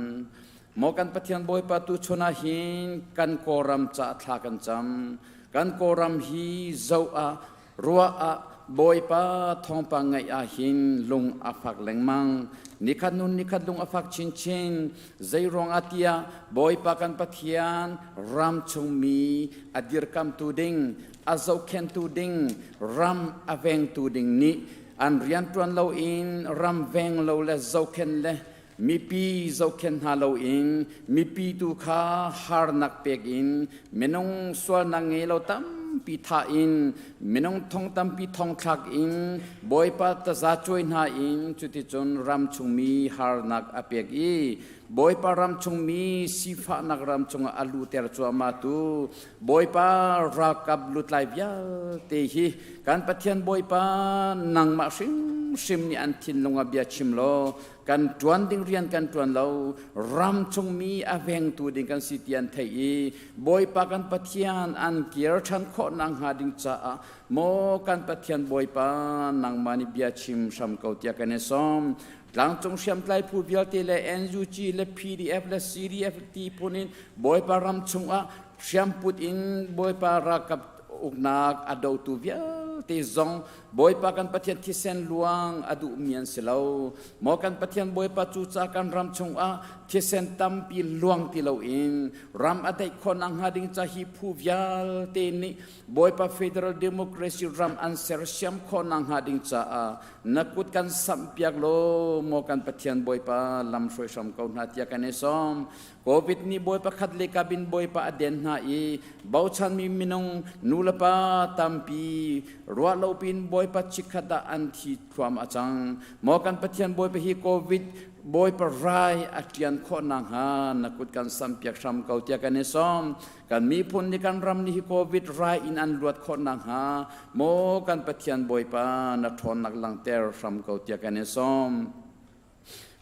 Maw kan Pathian Bawipa tuchun ah hin kan Kawlram ca thla kan cam. Kan Kawlram hi zoh ah ruah ah Bawipa thawngpang ngaih ah hin lung a fak lengmang. Nikhat nun nikhat lung a fak chinchin. Zeiruang ah tiah Bawipa kan Pathian ram chungmi a dirkamtu ding, a zohkhenhtu ding, ram a vengtu ding nih an rianṭuan loin ram veng lo le zohkhenh le mipi zohkhenh hna loin mipi tu kha harnak pek in minung sualnak ngei lo tampi thah in minung thong tampi thong thlak in Bawipa taza cuai hna in cuticun ram chungmi harnak a pek i Bawipa ram chungmi sifahnak ram chungah a luter cuahmah tu Bawipa ralkap lutlai vialte hi kan Pathian Bawipa nangmah hrimhrim nih an thinlung ah bia chim law kan ṭuan ding rian kan ṭuan lo, ram chungmi a vengtu ding kan si ti an theih i Bawipa kan Pathian an kir ṭhan khawh nakhnga ding caah maw kan Pathian Bawipa nangmah nih bia chim hram ko tiah kan i sawm. Tlangcung hriamtlai phu vialte le NUG le PDF le CDF ti phun in Bawipa ram chungah hriamput in Bawipa ralkap uknak a dotu vialte zong Bawipa kan Pathian thisen luang a duhmi an si lo. Maw kan Pathian Bawipa cu ca kan ram chungah thisen tampi luang ti loin ram a daih khawh nakhnga ding ca hi phu vialte nih Bawipa Federal Democracy ram an sersiam khawh nakhnga ding caah na kut kan samhpiak law maw kan Pathian Bawipa lam hruai hram ko hna tiah kan i sawm. Covid nih bawi pakhat le kabin bawipa a den hna i bochanmi minung nulepa tampi ruah lo pin bawipa chikkhat ah an thi thluam a cang. Maw kan Pathian bawipa hi Covid bawipa rai a ṭian khawh nakhnga na kut kan sampiak hram ko tiah kan i sawm. Kan miphun nih kan ram nih hi Covid rai in an luat khawh nakhnga maw kan Pathian bawipa na ṭhawnnak langhter hram ko tiah kan i sawm.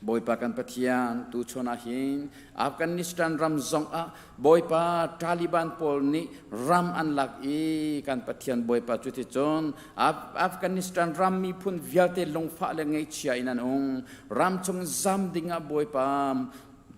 Bawipa kan Pathian, tuchun ah hin Afghanistan ram zong ah Bawipa Taliban pawl nih ram an lak i kan Pathian Bawipa cuticun Afghanistan ram miphun vialte lungfah le ngaihchia in an um. Ram chung zam ding ah Bawipa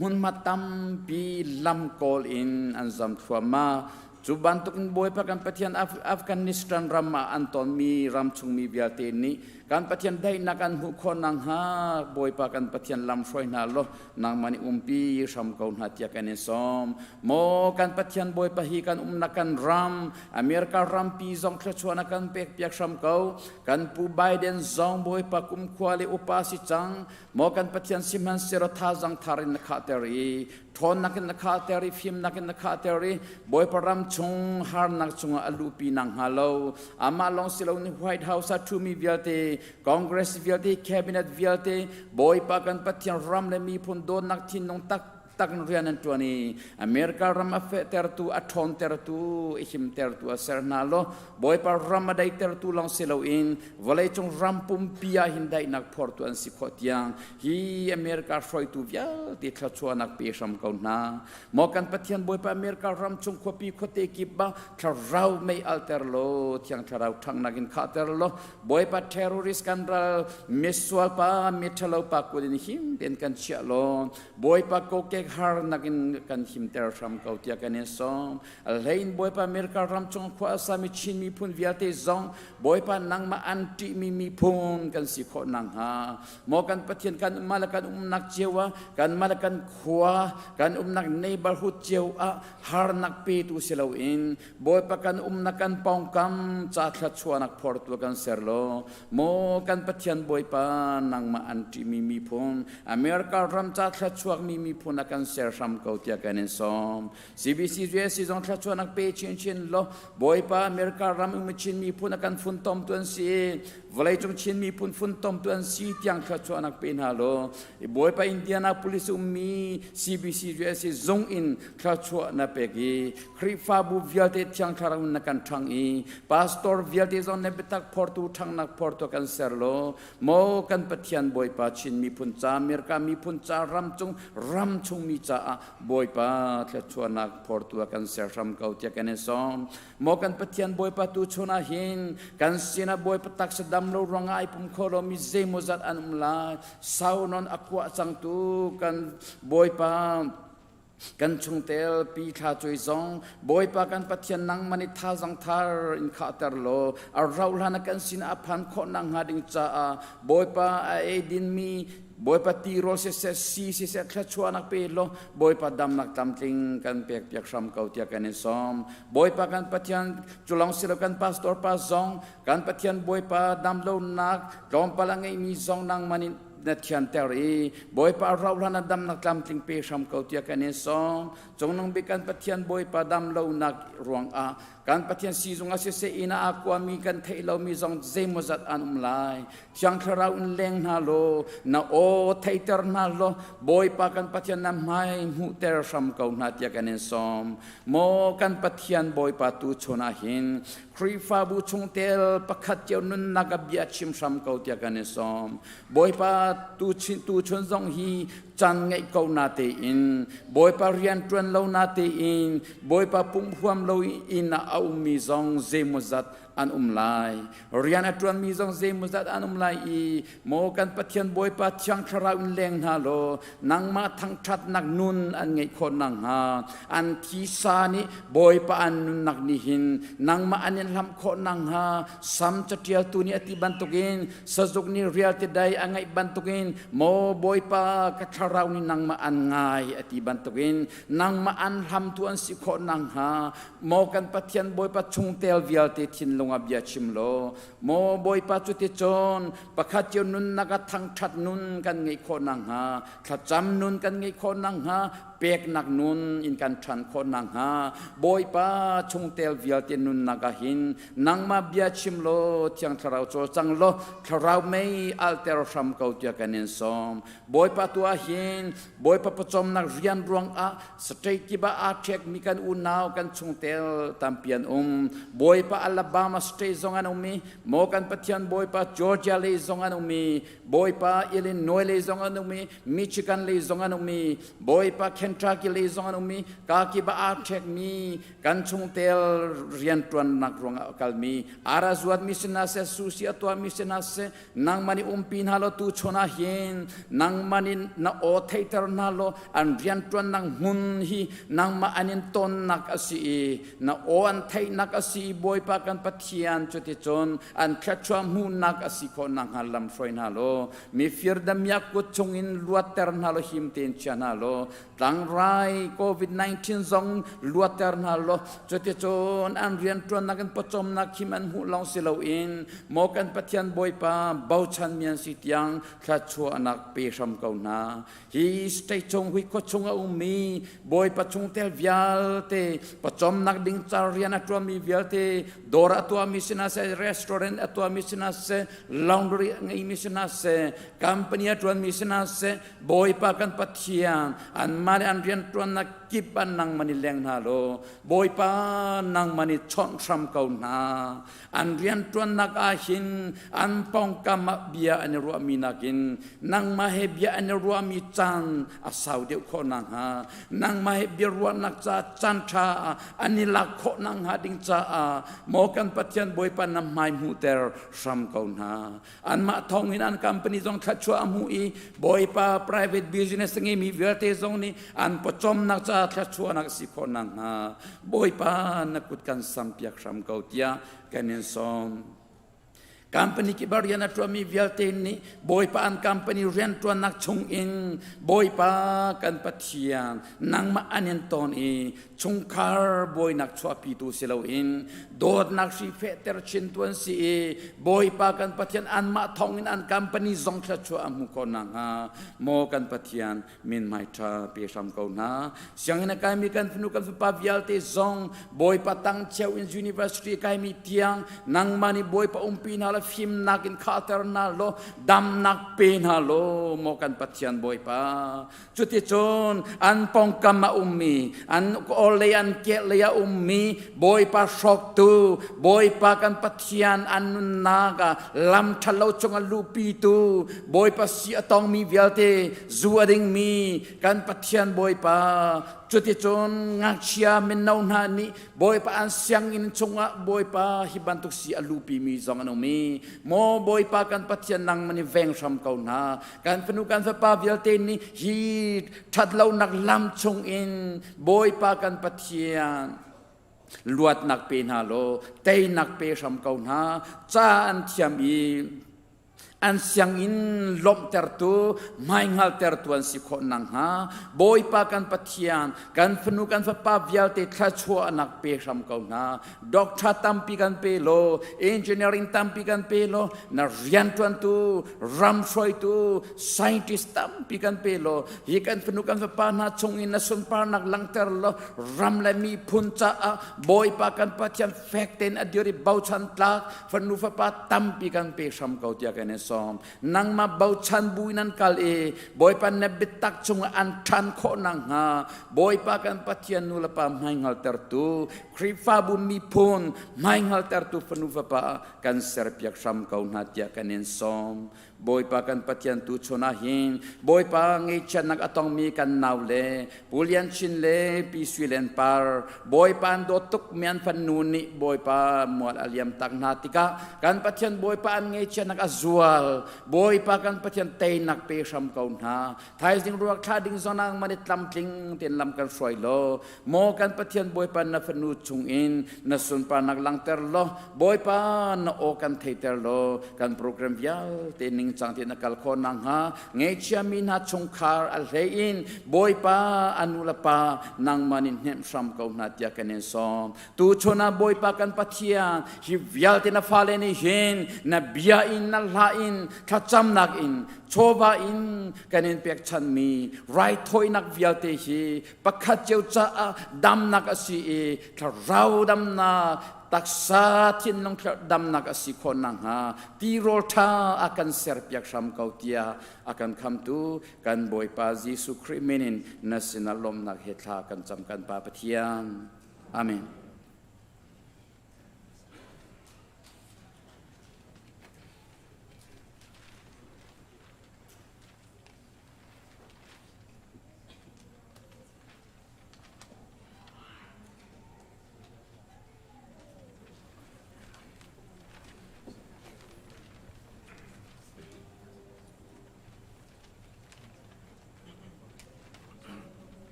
hmunhma tampi lam kawl in an zam thluahmah. Cu bantukin Bawipa kan Pathian Afghanistan ram ah an tonmi ram chungmi vialte nih kan Pathian daihnak an hmuh khawh nakhnga Bawipa kan Pathian lam hruai hna law nangmah nih umpi hram ko hna tiah kan in sawm. Maw kan Pathian Bawipa hi kan umnak kan ram America rampi zong thluachuahnak kan pek piak hram ko. Kan Pu Biden zong Bawipa kumkhua le upa si cang. Maw kan Pathian sihmanhsehlaw thazang thar in na khahter i ṭhawnnak in na khahter i fimnak in na khahter i Bawipa ram chung harnak chungah a luhpi nakhnga lo amah lawng si loin White House ah ṭhumi vialte Congress vialte Cabinet vialte Bawipa kan Pathian ram le miphun dawtnak thinlung tak tak in rian an ṭuan i America ram a fehtertu a ṭhawntertu i himtertu a ser hna law Bawipa ram a daihtertu lawng si loin vawleicung ram pumpi ah hin daihnak phortu an si khawh tiang hi America hruaitu vialte thluachuahnak pe hram ko hna. Maw kan Pathian Bawipa America ram chung khuapi khuate kip ah thlarau mei alter law thiang thlarau ṭhanghnak in khahter law Bawipa terrorist kan ral misual pa miṭhalo pa kut in him tein kan chiah law Bawipa kokek. pek harnak in kan himter hram ko tiah kan in sawm. A hlein Bawipa America ram chung khua a sami Chin miphun vialte zong Bawipa nangmah an ṭihmi miphun kan si khawh nakhnga maw kan Pathian kan mah le kan umnak cio ah kan mah le kan khua kan umnak neighborhood cio ah harnak petu si loin Bawipa kan umnak kan pawngkam ca thluachuahnak phortu kan ser law maw kan Pathian Bawipa nangmah an ṭihmi miphun America ram ca thluachuakmi miphun a kan ser hram ko tiah kan in sawm. CBC USC zong thluachuahnak pe chinchin law Bawipa America ram um Chin miphun a kan funtom tu an si vawleicung Chin miphun funtom tu an si tiang thluachuahnak pe hna law Bawipa Indianapolis ummi CBC USC zung in thluachuah na pek i Khrihfabu vialte Thiang Thlarau na kan ṭhang i pastor vialte zong na biatak phortu ṭhangnak phortu kan ser law maw kan Pathian Bawipa Chin miphun ca America miphun ca ramcung ramchung mi caah Bawipa thluachuahnak phortu ah kan ser hram ko tiah kan i sawm. Maw kan Pathian Bawipa tu chun ah hin kan sinah Bawipa taksa dam lo ruangah ai pum kho lomi zeimawzat an um lai. Sau non a kuah cangtu kan Bawipa kan chungtel pi thla cuai zong Bawipa kan Pathian nangmah nih thazang thar in khahter law a rauh hlan ah kan sinah a phan khawh nakhnga ding caah Bawipa a eidin mi Bawipa tirawl siseh si siseh thluachuahnak pe law Bawipa damnak tlamtling kan pek piak hram ko tiah kan in sawm. Bawipa kan Pathian culong silo kan pastor pa zong kan Pathian Bawipa damlonak tlawmpal a ngeimi zong nangmah nih na thianter i Bawipa rauh hlan ah damnak tlamtling pe hram ko tiah kan in sawm. Cungnung bik kan Pathian Bawipa damlonak ruangah kan Pathian siizung ah siseh inn ah aa kuami kan theih lomi zong zeimawzat an um lai. Thiang Thlarau in leng hna law na aw theiter hna law Bawipa kan Pathian na hmai hmuhter hram ko hna tiah kan in sawm. Maw kan Pathian Bawipa tu chun ah hin Khrihfabu chungtel pakhat cio nunnak a bia chim hram ko tiah kan i sawm. Bawipa tu chun zong hi caan ngeih ko na tein Bawipa rian ṭuan lo na tein Bawipa pumh huam lo in a ummi zong zeimawzat an um lai. Rian a ṭuanmi zong zeimawzat an um lai i maw kan Pathian Bawipa Thiang Thlarau in leng hna law nangmah thangṭhatnak nun an ngeih khawh nakhnga an thisa nih Bawipa an nunnak nih hin nangmah an in hlamh khawh nakhnga Sam caṭialtu nih a ti bantukin sazuk nih rialte dai a ngaih bantukin maw Bawipa ka thlarau nih nangmah an ngai a ti bantukin nangmah an hlamtu an si khawh nakhnga maw kan Pathian Bawipa chungtel vialte thinlung ah bia chim law Maw Bawipa cuticun pakhat cio nunnak ah thangṭhat nun kan ngeih khawh nakhnga, thlacam nun kan ngeih khawh nakhnga, peknak nun in kan ṭhan khawh nakhnga, Bawipa chungtel vialte nunnak ah hin nangmah bia chim law Thiang Thlarau cawlcang law Thlarau mei alter hram ko tiah kan in sawm. Bawipa tu ah hin Bawipa pawcawmnak rian ruangah state kip ah aa ṭhekmi kan unau kan chungtel tampi an um. Bawipa Alabama state zong an um i maw kan Pathian Bawipa Georgia lei zong an um i Bawipa Illinois lei zong an um i Michigan lei zong an um i Bawipa Kentucky lei zong an um i ka kip ah aa ṭhekmi kan chungtel rianṭuannak ruangah a kalmi ara zuatmi si hna seh sushi a tuahmi si hna seh nangmah nih umpi hna law tu chun ah hin nangmah nih na aw theihter hna law an rianṭuannak hmun hi nangmah an in tonnak a si i na aw an theihnak a si i Bawipa kan Pathian cuticun an thluachuah hmuhnak a si khawh nakhnga lam hruai hna law mifir damiak kut chungin luatter hna law him tein chia hna law tlangrai COVID-19 zong luatter hna law cuticun an rianṭuannak in pawcawmnak khim an hmuh lawng si loin maw kan Pathian Bawipa bochan mi an si tiang thluachuahnak pe hram ko hna. Hi state chung hui khua chung a ummi Bawipa chungtel vialte pawcawmnak ding ca rian a ṭuanmi vialte dawr a tuahmi si hna seh restaurant a tuahmi si hna seh laundry a ngeimi si hna seh company a ṭuanmi si hna seh Bawipa kan Pathian anmah le an rianṭuannak kip ah nangmah nih leng hna law Bawipa nangmah nih chawnh hram ko hna. An rianṭuannak ah hin an pawngkam ah bia an i ruahmi nakin nangmah he bia an i ruahmi caan a sau deuh khawh nakhnga nangmah he biaruahnak ca caan ṭha an i lak khawh nakhnga ding caah maw kan Pathian Bawipa na hmai hmuhter hram ko hna. Anmah thawngin an company zong thluachuah a hmu i Bawipa private business a ngeimi vialte zong nih An pawcawmnak caah thluachuahnak si khawh nakhnga Bawipa na kut kan sampiak hram ko tiah kan in sawm. Company kip ah rian a ṭuanmi vialte nih Bawipa an company rianṭuannak chungin Bawipa kan Pathian nangmah an in tawn i chungkhar buainak chuahpitu si loin dawtnak hri fehter chin tu an si i Bawipa kan Pathian anmah thawngin an company zong thluachuah a hmu khawh nakhnga maw kan Pathian minmai ṭha pe hram ko hna. Sianginn a kaimi kan fanu kan fapa vialte zong Bawipa tang cheu in university kaimi tiang nangmah nih Bawipa umpi hna la fimnak in khahter hna law damnak pe hna law maw kan Pathian Bawipa. Cuticun an pongkam a ummi an orlei an kehlei a ummi Bawipa hrawktu Bawipa kan Pathian an nunnak ah lam ṭhalo cung a luhpitu Bawipa si a tongmi vialte zu a dingmi kan Pathian Bawipa cuticun ngakchia mino hna nih Bawipa an sianginn chungah Bawipa hi bantuk si a luhpimi zong an um i maw Bawipa kan Pathian nangmah nih veng hram ko hna kan fanu kan fapa vialte nih hi ṭhatlonak lam chungin Bawipa kan Pathian luatnak pe hna law teinak pe hram ko hna ca an thiam i an sianginn lawmhtertu hmaihngaltertu an si khawh nakhnga Bawipa kan Pathian kan fanu kan fapa vialte thluachuahnak pe hram ko hna doctor tampi kan pe law engineering tampi kan pe law na rianṭuantu ram hruaitu scientist tampi kan pe law hi kan fanu kan fapa hna chung in na sunparnak langhter law ram le miphun caah Bawipa kan Pathian fek tein a dir i bochan tlak Fanu fapa tampi kan pe hram ko tiah kan i sawm. Nangmah bochan bu in an kal i Bawipa na biatak chungah an ṭhan khawh nakhnga Bawipa kan Pathian nu le pa hmaihngaltertu Khrihfabu miphun hmaihngaltertu fanu fapa kan serpiak hram ko hna tiah kan in sawm. Bawipa kan Pathian tu chun ah hin Bawipa ngeihchiatnak a tongmi kan nau le Pu Lian Chin le Pi Sui Len Par Bawipa an dawt tuk mi an fanu nih Bawipa mual a liam tak hna tikah kan Pathian Bawipa an ngeihchiatnak a zual Bawipa kan Pathian teinak pe hram ko hna thaizing ruak thla ding zonang man i tlamtling ten lam kan hruai law maw kan Pathian Bawipa na fanu chungin na sunparnak langter law Bawipa na aw kan theiter law kan program vialte ningcang tein na kal khawh nakhnga ngeichia mi hna chungkhar a hlei in Bawipa a nu le pa nangmah nih hnemh hram ko hna tiah kan in sawm tu chun ah Bawipa kan Pathian hi vialte na fale nih hin na bia in na hla in thlacamnak in chawva in kan in pekchanmi raithawinak vialte hi pakhat cio caah damnak a si i thlarau damnak taksa thinlung damnak a si khawh nakhnga tirawl ṭha a kan serpiak hram ko tiah a kan khamtu kan Bawipa Jesuh Khrih min in na sinah lawmhnak he thla kan cam kan Pa Pathian. Amen.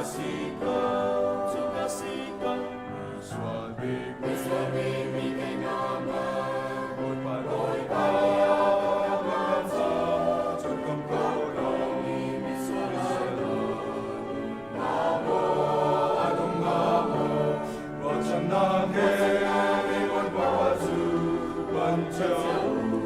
si ko, cu ka si ko. Misual bik, misual bik mi keimah man, Bawipa, Bawipa, ka ca, cun kom ko lomi misual Na maw, a dum na maw, ruahchannak he Bawipa cu pan cio u.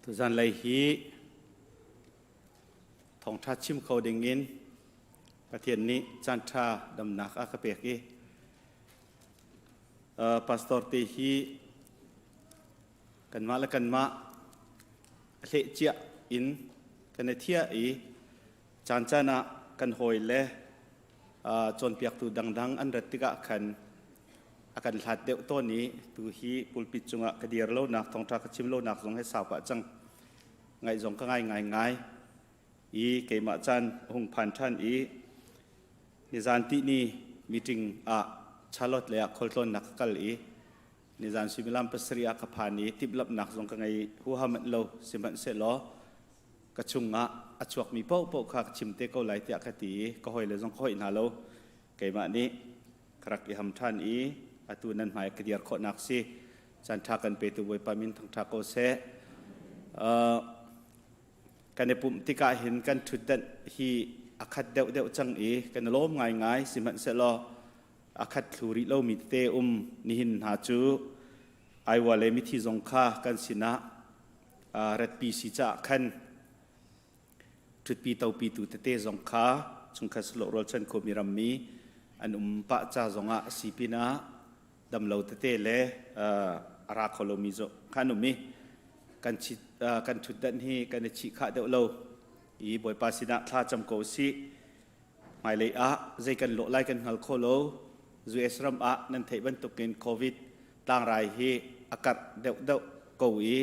Tuzan lei hi thawngṭha chim kho dingin Pathian nih caanṭha damnak a ka pek i pastor te hi kanmah le kanmah a hleh ciah in kan i thiah i caan caan ah kan hawi le cawnpiaktu dangdang an rat tikah khan a kan hlat deuh tawn i tu hi pulpit cungah ka dir lonak thawngṭha ka chim lonak zong he sau pah cang ngaih zong ka ngai ngaingai i keimah caan hung phan ṭhan i nizan tihni meeting ah Charlotte lei ah khualtlawnnak ka kal i nizan suimilam pasarih ah ka phan i timhlamhnak zong ka ngei huaha manh lo. Sihmanhsehlaw ka chungah a chuakmi paohpaoh kha ka chim te ko lai tiah ka ti i ka hawile zong ka hoih hna lo. Keimah nih ka rak i ham ṭhan i atu nan hmai ka dir khawhnak si. Caan ṭha kan petu Bawipa min thangṭha ko seh. Kan i pumh tikah hin kan ṭhutdanh hi a khat deuhdeuh cang i kan i lawm ngaingai. Sihmanhsehlaw a khat thlu rih lomi tete um nihin hna cu Iowa le mithi zong kha kan sinah ratpi si caah khan ṭhutpi topi tu tete zong kha chungkhat silo rualchan khomi rammi an um pah ca zongah a si pinah damlo tete le a ra kho lomi zong kha an um i kan kan ṭhutdanh hi kan i chih khah deuh lo i Bawipa sinah thla cam ko usih. Hmailei ah zei kan lawh lai kan hngal kho lo. US ram ah nan theih bantukin COVID tlangrai hi a karh deuhdeuh ko i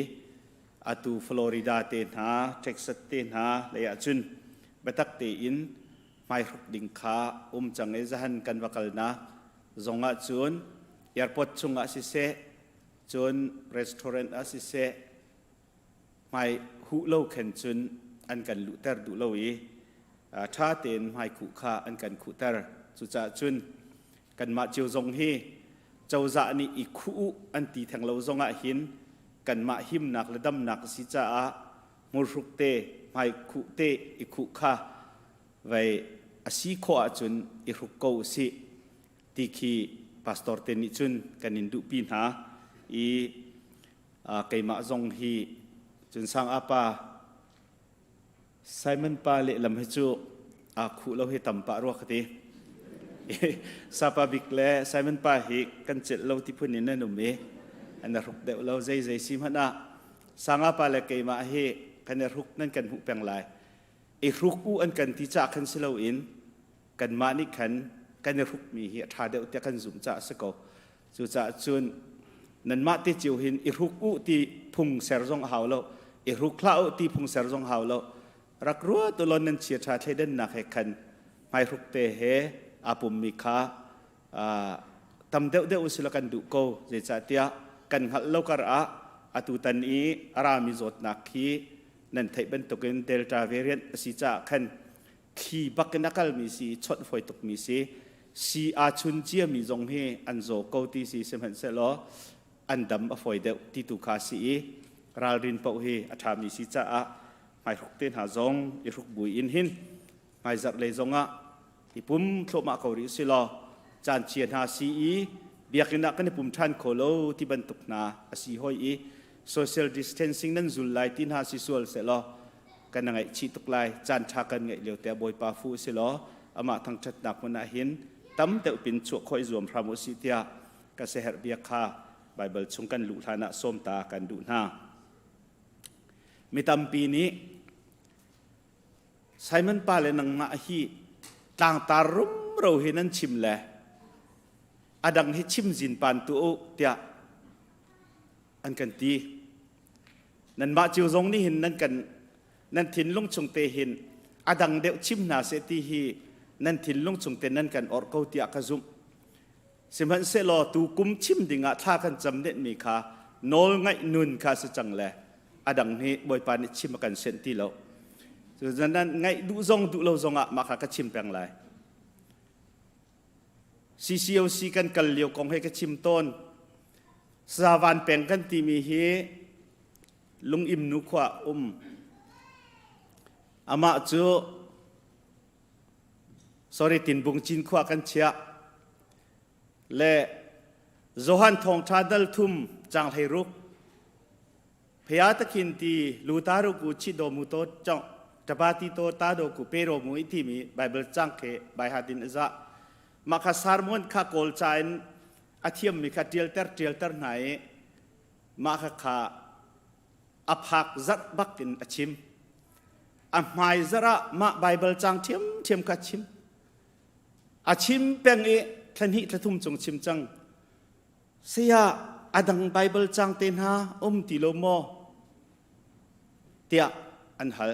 atu Florida te hna, Texas te hna lei ah cun biatak tein hmaihruk ding kha um cang i zahan kan va kalnak zong ah cun airport chungah siseh, cun restaurant ah siseh, hmai huh lo khen cun an kan luhter duh lo i ṭha tein hmaikhuh kha an kan khuhter. Cucaah cun kanmah cio zong hi cozah nih i khuh u an ti theng lo zongah hin kanmah himnak le damnak a si caah hmurhruk te hmaikhuh te i khuh kha vei a si khawh ahcun i hruk ko usih ti khi pastor te nih cun kan in duhpi hna i keimah zong hi cun sang apa Simon pa lehlam hi cu aa khuh lo hi tam pah rua ka ti. Sapa bik le Simon pa hi kan celh lo ti phun in an um i an i hruk deuh lo zei zei si hmanh ah sanga pa le keimah hi kan i hruk nan kan hmuh peng lai. I hruk u an kan ti cah khan si loin kanmah nih khan kan i hrukmi hi a ṭha deuh tiah kan zumh caah a si ko. Cucaah cun nanmah te cio hin i hruk u ti phung ser zong a hau lo, i hruk hlah u ti phung ser zong hau lo. Rak ruat u law nan chia ṭha thleidannak he khan hmaihruk te he aa pummi kha tam deuhdeuh usila kan duh ko. Zeicahtiah kan hngalh lo kar ah atutan i a rami zawtnak hi nan theih bantukin Delta variant a si caah khan thli bak in a kalmi si chawnh fawi tukmi si si aa chun ciami zong hi an zaw ko ti si sihmanhsehlaw an dam a fawi deuh ti tu kha si i ralrin paoh hi a ṭhami si caah hmaihruk te hna zong i hruk bui in hin hmaizarh lei zongah i pum thluahmah ko rih si law caan chia hna si i biakinn ah kan i pum ṭhan kho lo ti bantuk hna a si hoi i. Social distancing nan zul lai ti hna si sual sehlaw kan ngaih chih tuk lai. Caan ṭha kan ngeih lio te Bawipa fu si law amah thangṭhatnak hmun ah hin tam deuh pin chuah khawh i zuam hram u sih tiah ka siaherh bia kha Baibal chung kan luh hlan ah sawm ta kan duh hna. Mi tampi nih Simon pa le nangmah hi tlangtar rumro hi nan chim le a dang hi chim zin pan tu u tiah an kan ti. Nanmah cio zong nih hin nan kan nan thinlung chung te hin a dang deuh chim hna seh ti hi nan thinlung chung te nan kan orh ko tiah ka zumh. Sihmanhsehlaw tu kum chim dingah thla kan cam netmi kha nawl ngaih nun kha si cang le a dang hi Bawipa nih chim a kan senh ti lo. Cucaah nan ngaih duh zong duh lo zongah mah kha ka chim peng lai. CCOC kan kal lio kong he ka chim tawn. Savan peng kan timi hi lungim nu khua um. Amah cu sorry Tinbung Cinkhua kan chiah le Johan thawngṭha dal thum cang hlei ruk phaya takhin ti lutaru ku chi do mu to chong tabati to ta do ku pero mu i timi Bible cang ke bai hadin za ma kha sermon kha kawl cha in a thiam mi kha tialter tialter hna i mah kha kha a phak zarh bak in a chim a hmai zarh ah mah Baibal cang ṭhiamṭhiam kha chim a chim peng i thla hnih thla thum cung chim cang saya a dang Baibal cang te hna um ti lo maw tiah an hal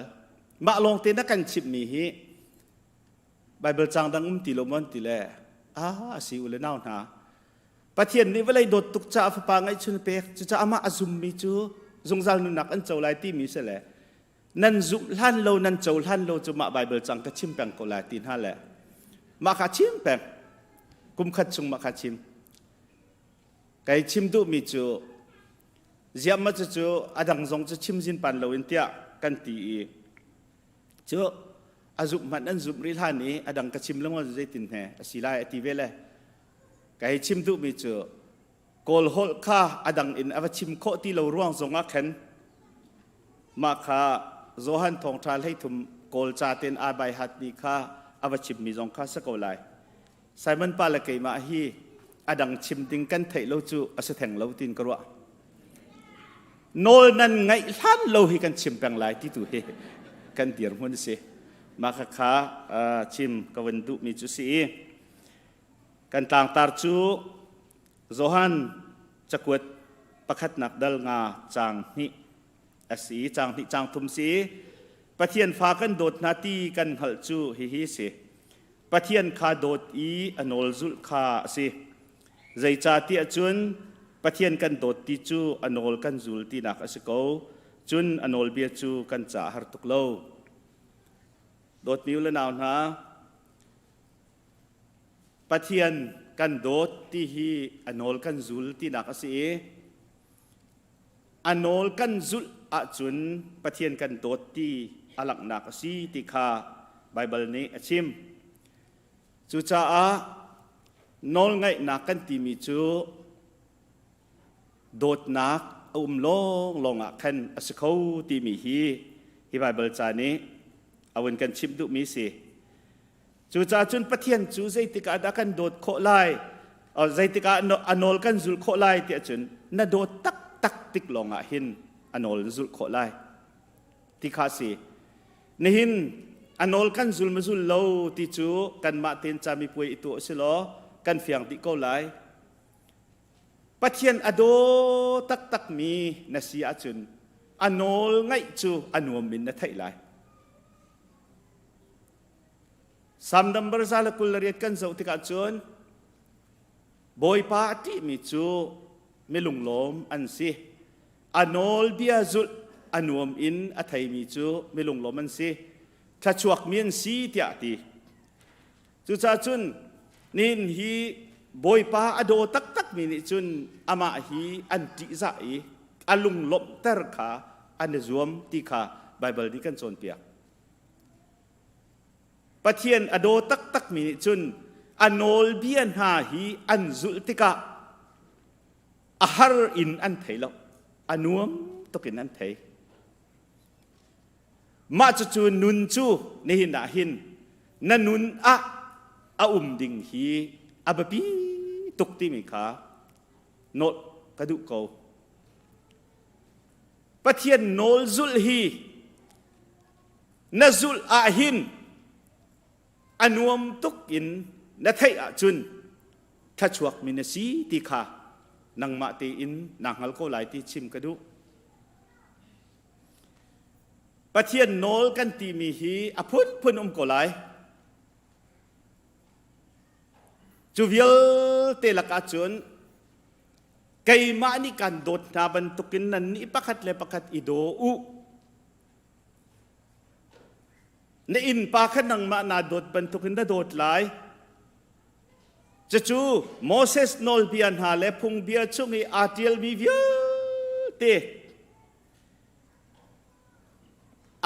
mah lawng te na kan chimhmi hi Baibal cang dang um ti lo maw an ti le ah a si u le nau hna Pathian nih vawlei dawt tuk caah fapa ngeihchun a pek. Cucaah amah a zummi cu zungzal nunnak an co lai timi si le nan zumh hlan lo nan co hlan lo cu mah Baibal cang ka chim peng ko lai ti hna le mah kha chim peng kum khat chung mah kha chim kai chim duhmi cu ziah ma cu a dang zong cu chim zin pan loin tiah kan ti i Cu a zumh hmanh an zumh rih hlan i a dang ka chim lengmang zeitin he a si lai a ti ve le ka hei chim duhmi cu Kawl holh kha a dang in a va chim khawh ti lo ruang zongah khan mah kha Johan thawngṭha 13 Kawl ca ten aa bai hat ni kha a va chimmi zong kha si ko lai. Simon pa le keimah hi a dang chim ding kan theih lo cu a si theng lo tin ka ruah. Nawl nan ngaih hlan lo hi kan chim peng lai ti tu hi kan dirhmun si. Mah kha kha chim ka van duhmi cu si i kan tlangtar cu Johan cakuat pakhatnak dal nga caang hnih a si caang hnih caang thum si Pathian fa kan dawt hna ti kan hngalh cu hihi si. Pathian kha dawt i a nawl zulh kha a si. Zeicahtiah cun Pathian kan dawt ti cu a nawl kan zul tinak a si ko. Cun a nawlbia cu kan ca a har tuk lo. Dawtmi u le nau hna, Pathian kan dawt ti hi a nawl kan zul tinak a si i a nawl kan zulh ahcun Pathian kan dawt ti a langhnak a si ti kha Baibal nih a chim. Cucaah nawlngaihnak kan timi cu dawtnak a um lawnglawng ah khan a si kho timi hi hi Baibal ca nih a vun kan chimh duhmi si. Cucaah cun Pathian cu zeitik ah dah kan dawt khawh lai, zeitik ah a nawl kan zulh khawh lai tiah cun na dawt taktak tik lawngah hin a nawl na zulh khawh lai ti kha si. Nihin a nawl kan zul ma zul lo ti cu kanmah tein camipuai i tuah si law kan fiang dih ko lai. Pathian a daw taktakmi na si ahcun a nawl ngaih cu a nuam in na theih lai. Salm number 128 kan zoh tikah cun Bawipa a ṭihmi cu milunglawm an si. A nawlbia zulh a nuam in a theimi cu milunglawm an si. Thluachuakmi an si tiah a ti. Cucaah cun nihin hi Bawipa a daw taktakmi nih cun amah hi an ṭihzah i a lunglawmhter kha an i zuam ti kha Baibal nih kan cawnpiak. Pathian a daw taktakmi nih cun a nawlbia hna hi an zulh tikah a har in an thei lo. A nuam tuk in an thei. Mah cucu nun cu nihin ah hin na nun ah a um ding hi a biapi tuk timi kha nawlh ka duh ko. Pathian nawl zulh hi na zulh ah hin a nuam tuk in na theih ahcun thluachuakmi na si ti kha nangmah tein naa hngal ko lai ti chim ka duh. Pathian nawl kan timi hi a phunphun um ko lai. Cu vialte lakah cun keimah nih kan dawt hna bantukin nannih pakhat le pakhat i daw u. Na innpa kha nangmah naa dawt bantukin na dawt lai. Cucu Moses nawlbia hna le phungbia chung i aa ṭialmi vialte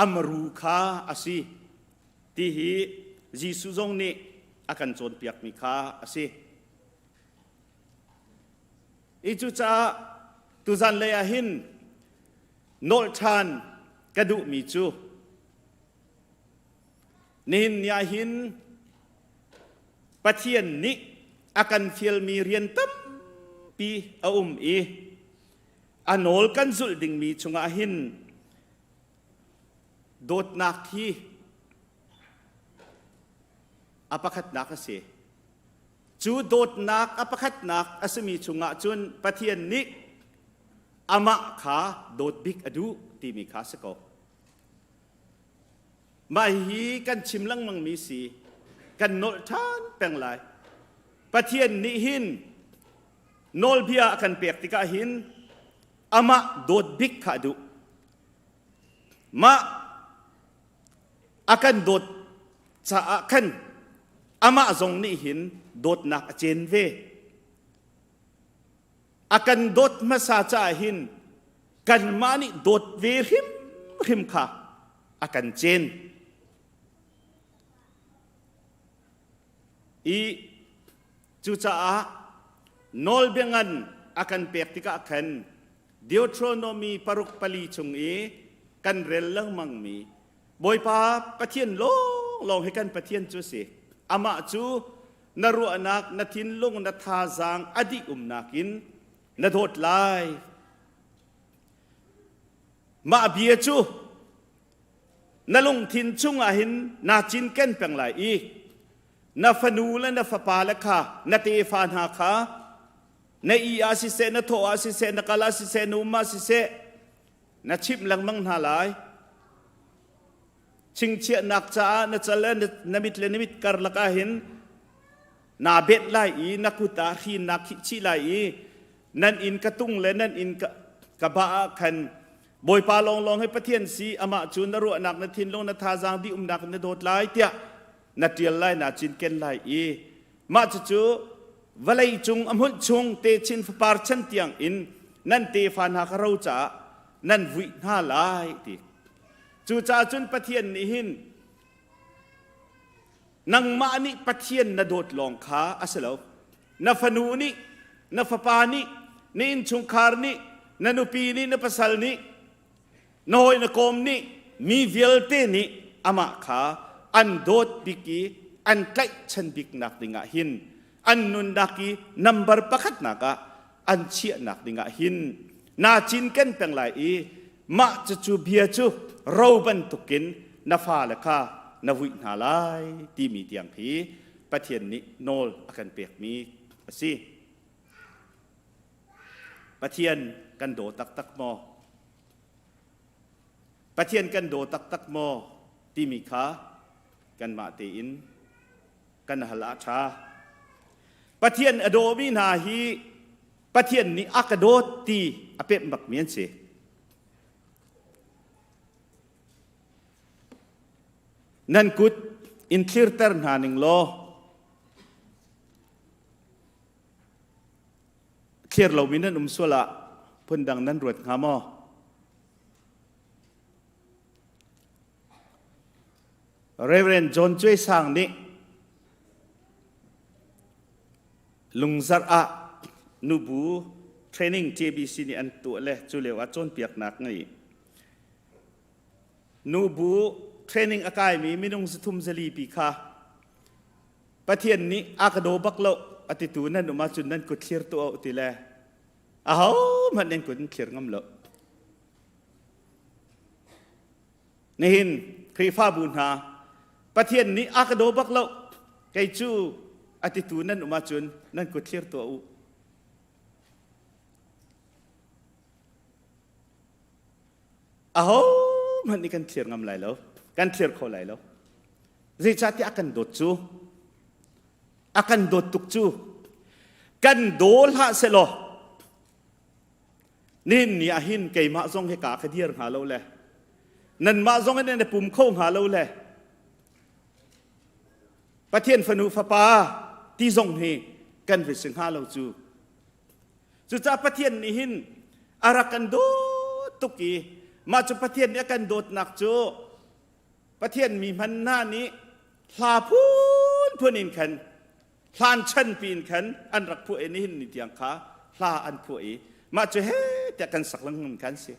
amru kha a si ti hi Jesuh zong nih a kan cawnpiakmi kha a si. I cucaah tuzan lei ah hin nawlh ṭhan ka duhmi cu nihin ni ah hin Pathian nih a kan fialmi rian tampi a um i a nawl kan zulh dingmi chungah hin dawtnak hi a pakhatnak a si. Cu dawtnak a pakhatnak a simi chungah cun Pathian nih amah kha dawt bik a duh timi kha a si ko. Mah hi kan chim lengmangmi si kan nolh ṭhan peng lai. Pathian nih hin nawlbia a kan pek tikah hin amah dawt bik kha a duh. Mah a kan dawt caah khan amah zong nih hin dawtnak a cen ve. A kan dawt hmasa caah hin kanmah nih dawt ve hrimhrim kha a kan cen. I cucaah nawlbia ngan a kan pek tikah khan Deuteronomy 6:4 chung i kan rel lengmangmi Bawipa Pathian lawnglawng hi kan Pathian cu a si. Amah cu na ruahnak, na thinlung, na thazaang a dih umnak in na dawt lai. Mah bia cu na lungthin chungah hin naa cinken peng lai i na fanu le na fapa le kha na tefa hna kha na i ah siseh na thawh ah siseh na kal ah siseh na um ah siseh na chimh lengmang hna lai chingchiahnak caah na cal le na mit le na mit karlak ah hin naa benh lai i na kut ah hri naa khih chih lai i nan inn ka tung le nan inn ka ba ah khan Bawipa lawnglawng hi Pathian si amah cu na ruahnak na thinlung na thazaang dih umnak na dawt lai tiah na ṭial lai na cinken lai i mah cucu vawlei cung a hmunh chung te chin fapar chan tiang in nan tefa hna kha ro caah nan vuih hna lai ti cucaah cun Pathian nih hin Nangmah nih Pathian na dawt lawng kha a si lo. Na fanu nih, na fapa nih, na innchungkhar nih, na nupi nih, na pasal nih, na hawi na kawm nih, mi vialte nih amah kha an dawt bik i an tlaihchan biknak dingah hin an nunnak i nambar pakhatnak ah an chiahnak dingah hin naa cinken peng lai i mah cucu bia cu ro bantukin na fale kha na vuih hna lai timi tiang hi Pathian nih nawl a kan pekmi a si. Pathian kan daw taktak maw? Pathian kan daw taktak maw timi kha kanmah tein kan hal ah ṭha. Pathian a dawmi hna hi Pathian nih a ka dawt ti a pemh bakmi an si. Nan kut in thlirter hna ning law thlir lomi nan um sual ah phundang nan ruat hnga maw? Reverend John Cuai Sang nih lungzarh ah nubu training JBC nih an tuah le cu lio ah cawnpiaknak ngei. Nubu training a kaimi minung zathum zali pi kha Pathian nih a ka daw bak lo a titu nan um ahcun nan kut thlir tuah u ti le ahohmanh nan kut in thlir ngam lo. Nihin Khrihfabu hna Pathian nih a ka daw bak lo kei cu a titu nan um ahcun nan kut thlir tuah u. Ahohmanh nih kan thlir ngam lai lo. Kan thlir kho lai lo. Zeicahtiah a kan dawt cu a kan dawt tuk cu kan daw hlah sehlaw nihin ni ah hin keimah zong hi ka ka dir hnga lo le nanmah zong in na pum kho hnga lo le Pathian fanu fapa ti zong hi kan vi si hnga lo cu Cucaah Pathian nih hin a rak kan dawt tuk i mah cu Pathian nih a kan dawtnak cu Pathian mi hman hna nih hla phunphun in khan hlan chan piin khan an rak phuah i nihin ni tiang kha hla an phuah i mah cu he tiah kan sak lengmang khan si.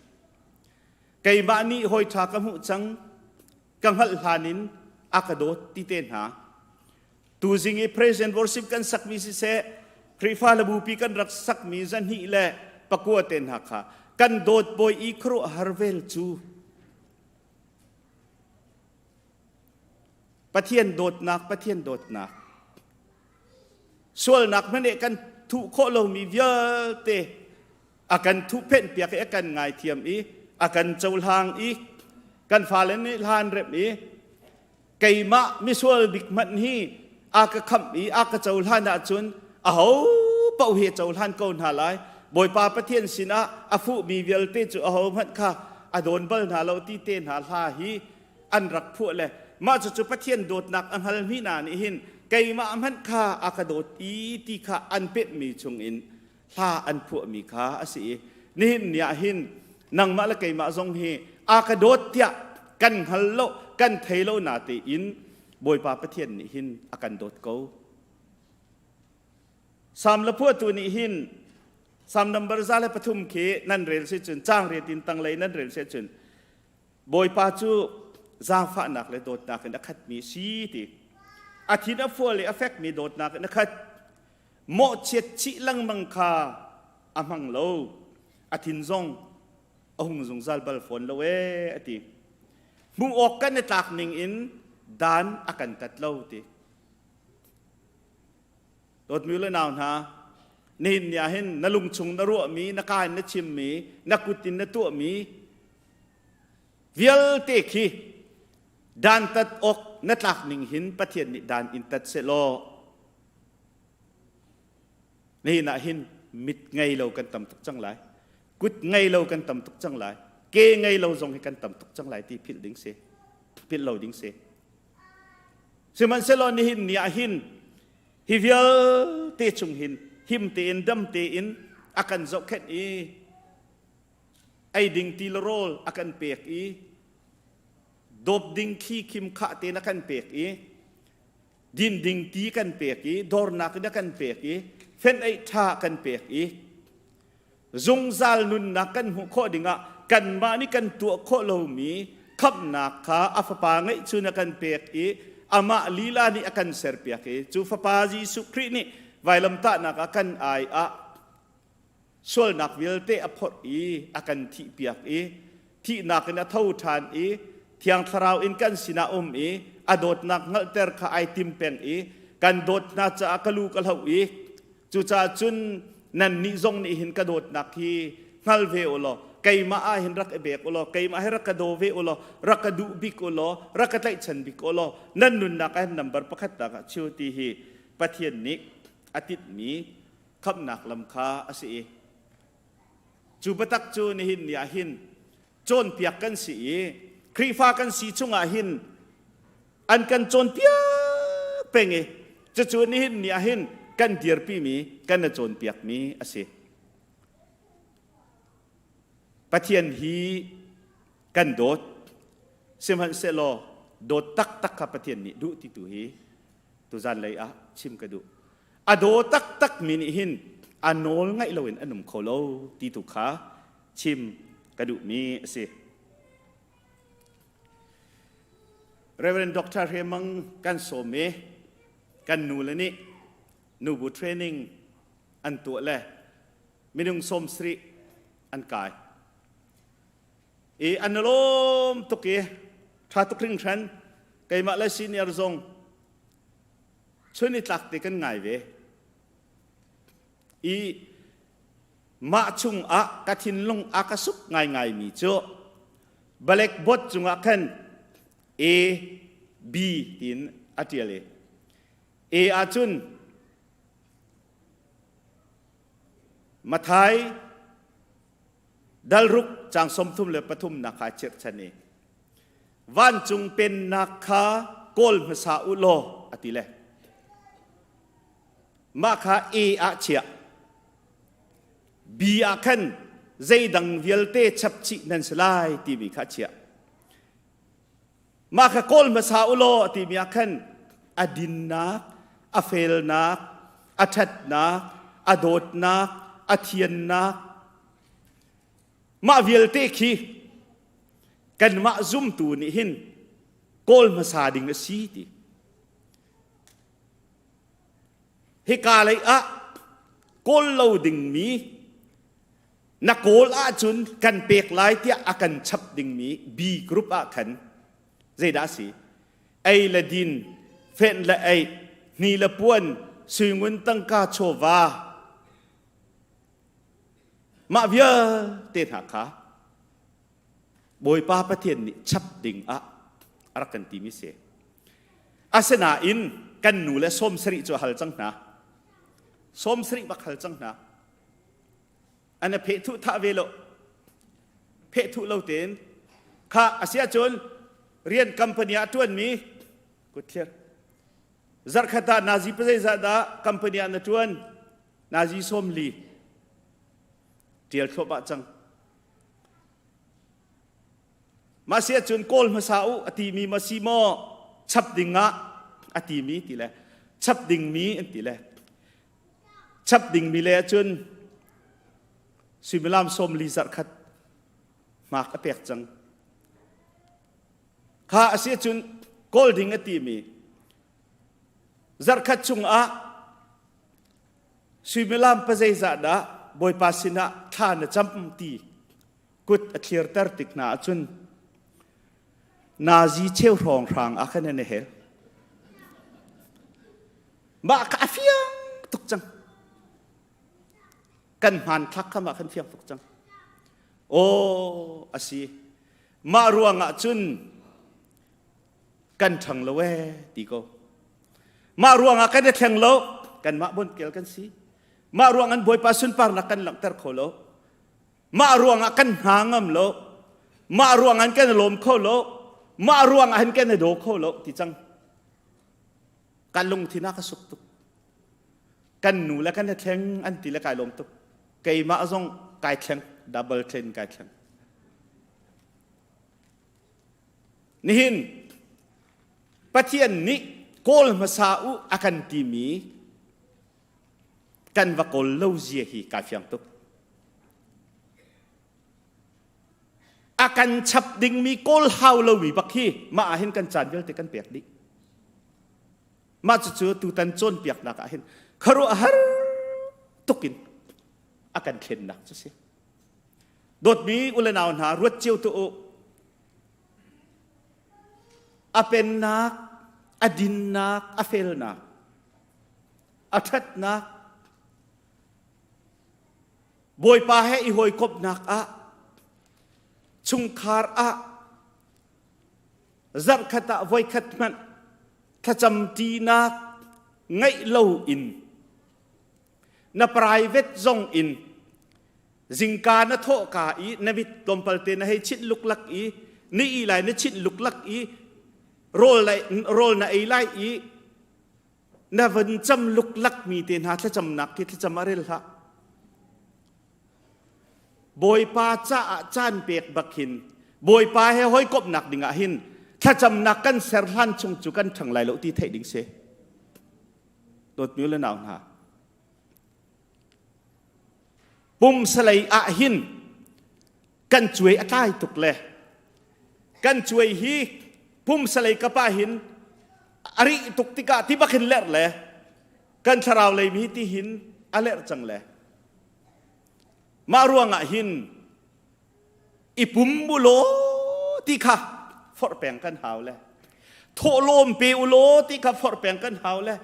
Keimah nih hawi ṭha ka hmuh cang ka hngalh hlan in a ka dawt ti te hna Tuzing i praise and worship kan sakmi siseh, Khrihfa labupi kan rak sakmi zahnih le pakua te hna kha kan dawt bawi i khuaruahhar vel cu Pathian dawtnak, Pathian dawtnak. Sualnak hmanh kan thuh khawh lomi vialte a kan thuhphenh piak i a kan ngaithiam i a kan cohlang i kan fale nih hlan remh i keimah misual bik hmanh hi a ka khamh i a ka cohlan ahcun aho paoh hi a cohlan ko hna lai. Bawipa Pathian sinah a fuhmi vialte cu aho hmanh kha a dawn bal hna lo ti te hna hla hi an rak phuah le mah cucu Pathian dawtnak a hngalmi hna nih hin keimah hmanh kha a ka dawt i ti kha an pemhmi chungin hla an phuahmi kha a si i nihin ni ah hin nangmah le keimah zong hi a ka dawt tiah kan hngal lo kan thei lo na tein Bawipa Pathian nih hin a kan dawt ko. Salm le phuahtu nih hin Salm number 103 khi nan rel si cun caang riat in tanglei nan rel si cun Bawipa cu zaangfahnak le dawtnak in a khatmi si ti a thin a fual i a fekmi dawtnak in a khat mawhchiat chih lengmang kha a hmang lo a thin zong a hung zungzal bal fawn lo ee a ti hmuh awk kan i tlak ning in dan a kan tat lo ti dawtmi le nau hna nihin ni ah hin na lungchung na ruahmi na ka in na chimmi na kut in na tuahmi vialte khi dantat awk na tlak ning hin Pathian nih dan in tat seh law Nihin ah hin mit ngei lo kan tam tuk cang lai. Kut ngei lo kan tam tuk cang lai. Ke ngei lo zong hi kan tam tuk cang lai ti philh ding si. Philh lo ding si. Sihmanhsehlaw nihin ni ah hin hi vialte chung hin him tein dam tein a kan zohkhenh i ei ding ti le rawl a kan pek i dawp ding thli khim khah tein a kan pek i din ding ti kan pek i dornak in a kan pek i fenh-eih ṭha kan pek i zungzal nunnak kan hmuh khawh dingah kanmah nih kan tuah khawh lomi khamhnak kha a fapa ngeihchun a kan pek i amah lila nih a kan serpiak i cu fapa Jesuh Khrih nih vailamtahnak ah kan ai ah sualnak vialte a phorh i a kan thihpiak i thihnak in a tho ṭhan i Thiang Thlarau in kan sinah um i a dawtnak hngalhter kha ai tim peng i kan dawt hna caah ka lu ka hloh i cucaah cun nannih zong nih hin ka dawtnak hi hngal ve u law keimah ah hin rak i bek u law keimah hi rak ka daw ve u law rak ka duh bik u law rak ka tlaihchan bik u law nan nunnak ah hin nambar pakhat nak ah chiu ti hi Pathian nih a tinhmi khamhnak lam kha a si i cu biatak cu nihin ni ah hin cawnpiak kan si i Khrihfa kan si chungah hin an kan cawnpiak peng i cucu nihin ni ah hin kan dirpimi kan na cawnpiakmi a si. Pathian hi kan dawt sihmanhsehlaw dawt taktak kha Pathian nih duh ti tu hi tuzan lei ah chim ka duh. A daw taktak mi nih hin A nawl ngaih loin an um kho lo ti tu kha chim ka duhmi a si. Reverend Dr. Hre Mang kan sawm i kan nu le nih nubu training an tuah le minung 70 an kai. I an lawm tuk i ṭha tuk hringhran keimah le senior zong chun i tlak te kan ngai ve. I mah chungah ka thinlung a ka suk ngaingaimi cu blackboard cungah khan A, B tiin a ṭial i A ahcun Mathai dalruk caang 33 nak kha chirhchan i vancung pennak kha kawl hmasa u law a ti le mah kha A ah chiah B ah khan zeidang vialte chapchih nan si lai timi kha chiah mah kha kawl hmasa u law timi ah khan a dinnak a felnak a ṭhatnak a dawtnak a thiannak mah vialte khi kanmah zumtu nih hin kawl hmasa ding a si ti Hika lei ah kawl lo dingmi na kawl ahcun kan pek lai tiah a kan chap dingmi B group ah khan zeidah a si? Ei le din, fenh le ei, hni le puan, suingun tangka chawva, mah vialte hna kha Bawipa Pathian nih chap ding ah a rak kan timi si. Asinain kan nu le 70 cu a hal cang hna. 70 bak hal cang hna. An a pheh thuh thah ve lo. Pheh thuh lo tein kha asia cun rian company ah ṭuanmi kutthlir zarkhat ah nazi pazeizah dah company ah na ṭuan nazi 40 ṭial thluahmah cang Mah si ahcun kawl hmasa u a timi ma si maw chap ding ah a timi ti le chap dingmi an ti le chap dingmi le ahcun suimilam 40 zarh khat hmak a pek cang kha a si ahcun kawl ding a timi zarh khat chungah suimilam pazeizah dah Bawipa sinah thla na cam ti kut a thlirter tik hna ahcun nazi cheu hrawng hrang ah khan an i hel mah kha a fiang tuk cang kan hmanthlak kha mah khan fiang tuk cang aw asi mah ruangah cun kan ṭhang lo ee ti ko mah ruangah kan i thleng lo kanmah bonkel kan si mah ruang an bawipa sunparnak kan langhter kho lo mah ruangah kan hna ngam lo mah ruangah kan lawm kho lo mah ruangah hin kan i daw kho lo ti cang kan lungthin ah ka suk tuk kan nu le kan i thleng an ti le kai lawm tuk keimah zong kai thleng double thlen kai thleng Nihin Pathian nih kawl hmasa u a kan timi kan va kawl lo zia hi kai fiang tuk. A kan chap dingmi kawl hau lomi bak hi mah ah hin kan caan vialte kan pek dih. Mah cucu tutan cawnpiaknak ah hin khuaruahhar tukin a kan thlennak cu si. Dawtmi u le nau hna ruat cio tu u. A pennak, a dinnak, a felnak, a ṭhatnak, Bawipa he i hawikomhnak ah, chungkhar ah, zarhkhat ah voikhat hmanh thlacam ṭinak ngeih lo in na private zong in zingka na thawhka i na mit tlawmpal te na hei chinh luklak i ni i lai na chinh luklak i rawl lai rawl na ei lai i na van cam luklak mi te hna thlacamnak khi thlacam a rel hlah Bawipa caah caan pek bak hin Bawipa he hawikomhnak dingah hin thlacamnak kan ser hlan chung cu kan ṭhang lai lo ti theih ding si dawtmi le nau hna. Pumsalei ah hin kan cuai a tlai tuk le kan cuai hi pumsalei kapa hin a rih tuk tikah ti bak hin lerh le kan thlarau lei mi ti hin a lerh cang le mah ruangah hin i pum u law ti kha forh peng kan hau le thawhlawm pe u law ti kha forh peng kan hau le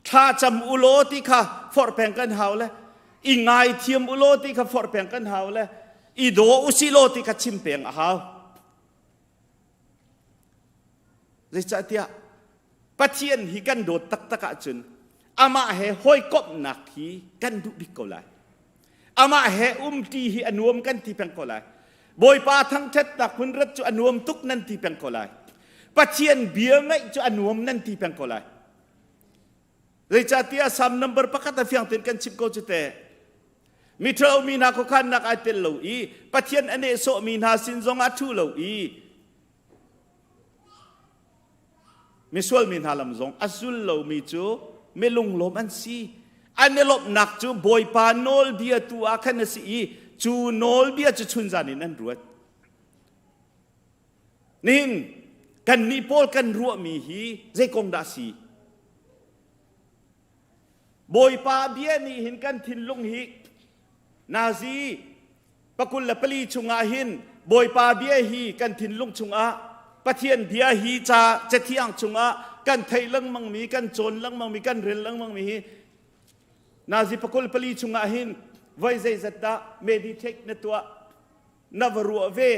Thlacam u law ti kha forh peng kan hau le i ngaithiam u law ti kha forh peng kan hau le i daw u si law ti kha chim peng a hau. Zeicahtiah Pathian hi kan dawt taktak ahcun amah he hawikomhnak hi kan duh bik ko lai. Amah he umṭi hi a nuam kan ti peng ko lai. Bawipa thangṭhatnak hmun rat cu a nuam tuk nan ti peng ko lai. Pathian bia ngaih cu a nuam nan ti peng ko lai. Zeicahtiah Salm number pakhat a fiang tein kan chimh ko cu teh. Miṭhalo mi hna khuakhannak ai tel lo i Pathian a nehsawhmi hna sin zong ah ṭhu lo i misual mi hna lam zong a zul lomi cu milunglawm an si. An i lawmhnak cu Bawipa nawlbia tu ah khan a si i cu nawlbia cu chunzan in an ruat. Nihin kannih pawl kan ruahmi hi zei kong dah a si? Bawipa bia nih hin kan thinlung hi nazi pakul le pali chungah hin Bawipa bia hi kan thinlung chungah Pathian bia hi ca cathiang chungah kan theih lengmang mi kan cawn lengmang mi kan rel lengmang mi hi nazi pakul pali chungah hin voi zeizat dah meditate na tuah Na va ruah ve.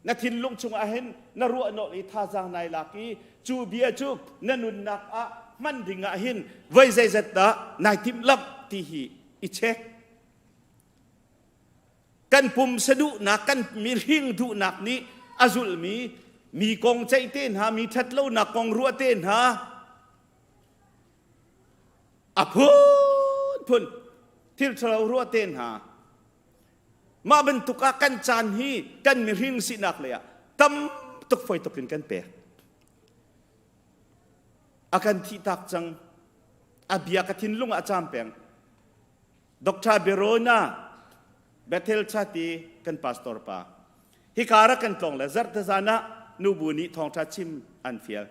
Na thinlung chungah hin na ruah nawlh i thazaang nai lak i cu bia cu na nunnak ah hman ding ah hin voi zeizat dah nai timhlamh ti hi i check. Kan pumsa duhnak, kan mihring duhnak nih a zulhmi mi kong ceih te hna, mi ṭhatlonak kong ruah te hna, a phunphun thil ṭhalo ruah te hna, Mah bantuk ah kan caan hi kan mihring sinak lei ah tam tuk foi tuk in kan pek. A kan thihtak cang. A bia ka thinlung ah a caam peng. Dr. Berona Bethel Chati kan pastor pa. Hika rak kan tlawng le zarhte zan ah nubu nih thawngṭha chim an fial.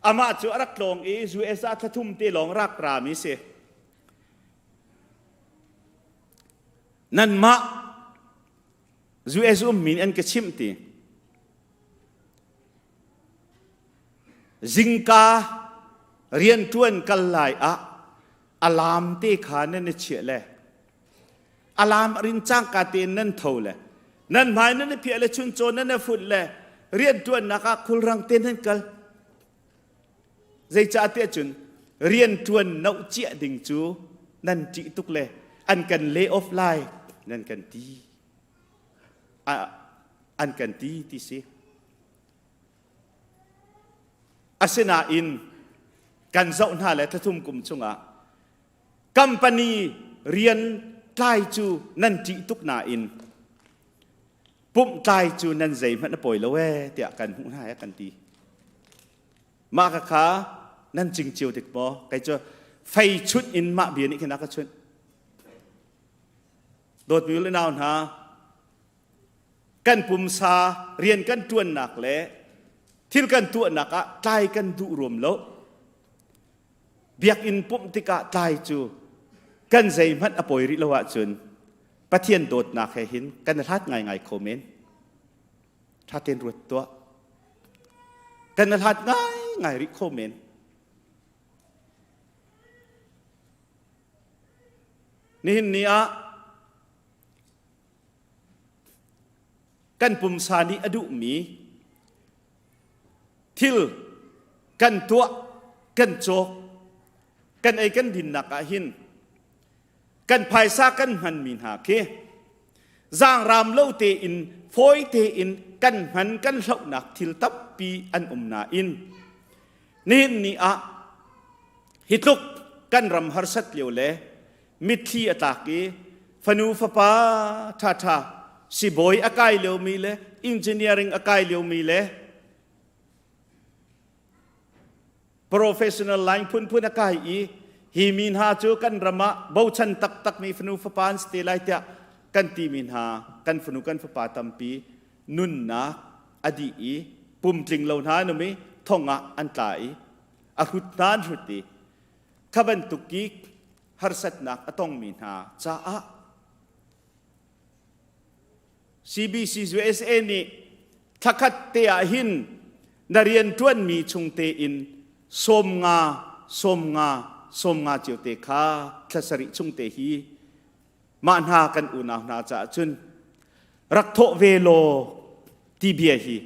Amah cu a rak tlawng i US ah thlathum te lawng rak rami si. Nanmah US ummi nih an ka chimh ti. Zingka rianṭuan kal lai ah alarm te kha nan i chiah le alarm a rin cangka tein nan tho le nan hmai nan i phiah le chuncaw nan i funh le rianṭuannak ah khulrang te nan kal. Zeicahtiah cun rianṭuan noh ciah ding cu nan ṭih tuk le an kan lay off lai nan kan ti. An kan ti ti si. Asinain kan zoh hna le thlathum kum chungah company rian tlai cu nan ṭih tuk nain pumh tlai cu nan zeihmanh a pawi lo ee tiah kan hmuh hna kan ti. Mah ka kha nan cing cio dik maw? Kei cu fei chunh in mah bia nih khin a ka chunh. Dawtmi le nau hna, kan pumsa rian kan ṭuannak le thil kan tuahnak ah tlai kan duh ruam lo. Biakinn pumh tikah tlai cu kan zeihmanh a pawi rih lo ahcun Pathian dawtnak he hin kan i hlat ngaingai kho men. Ṭha tein ruat tuah. Kan i hlat ngaingai rih kho men. Nihin ni ah kan pumsa nih a duhmi thil kan tuah, kan cawk, kan ei kan dinnak ah hin kan phaisa kan hmanmi hna khi zaangraam lo tein fawi tein kan hman kan hlohnak thil tampi an um nain nihin ni ah hi tluk kan ram harsat lio le mitthli a tlak i fanu fapa ṭhaṭha sibawi a kai liomi le engineering a kai liomi le professional line phunphun a kai i. Hi mi hna cu kan ram ah bochan taktakmi fanu fapa an si te lai tiah kan timi hna kan fanu kan fapa tampi nunnak a dih i pumtling lo hna an um i thong ah an tla i a hrut hna an hrut i kha bantuk i harsatnak a tongmi hna caah CBC USA nih thlakhat te ah hin na rian ṭuanmi chung tein 50 50 50 cio te kha thla sarih chung te hi mah hna kan unau hna caah cun rak thawh ve law ti bia hi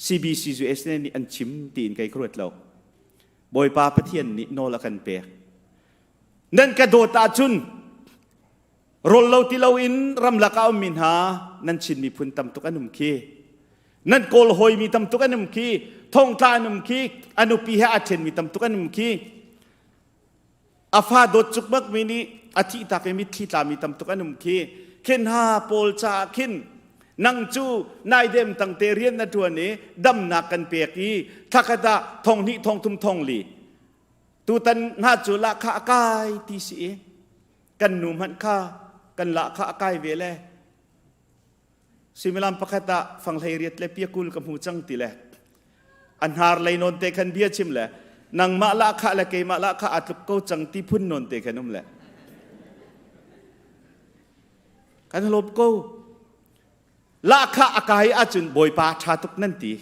CBC USA nih an chim tiin kei ka ruat lo. Bawipa Pathian nih nawl a kan pek. Nan ka dawt ahcun rawl lo ti loin ramlak ah ummi hna nan Chin miphun tam tuk an um khi. Nan kawl hawimi tam tuk an um khi. Thongtla an um khi. A nupi he aa ṭhenmi tam tuk an um khi. A fa dawt cukmak mi nih a thih tak i mitthli tlami tam tuk an um khi. Khin ha pawl caah khin nang cu naidem tangte rian na ṭuan i damnak kan pek i thlakhat ah thong hnih thong thum thong li tutan hna cu lahkhah a kai ti si i kan nu hmanh kha kan lahkhah a kai ve le suimilam pakhat ah fanghlei riat le piakul ka hmu cang ti le a hnar lei nawn te khan bia chim le nangmah lahkhah le keimah lahkhah aa tluk ko cang ti phun nawn te khan um le kan hlawp ko lahkhah a kai ahcun bawipa ṭha tuk nan ti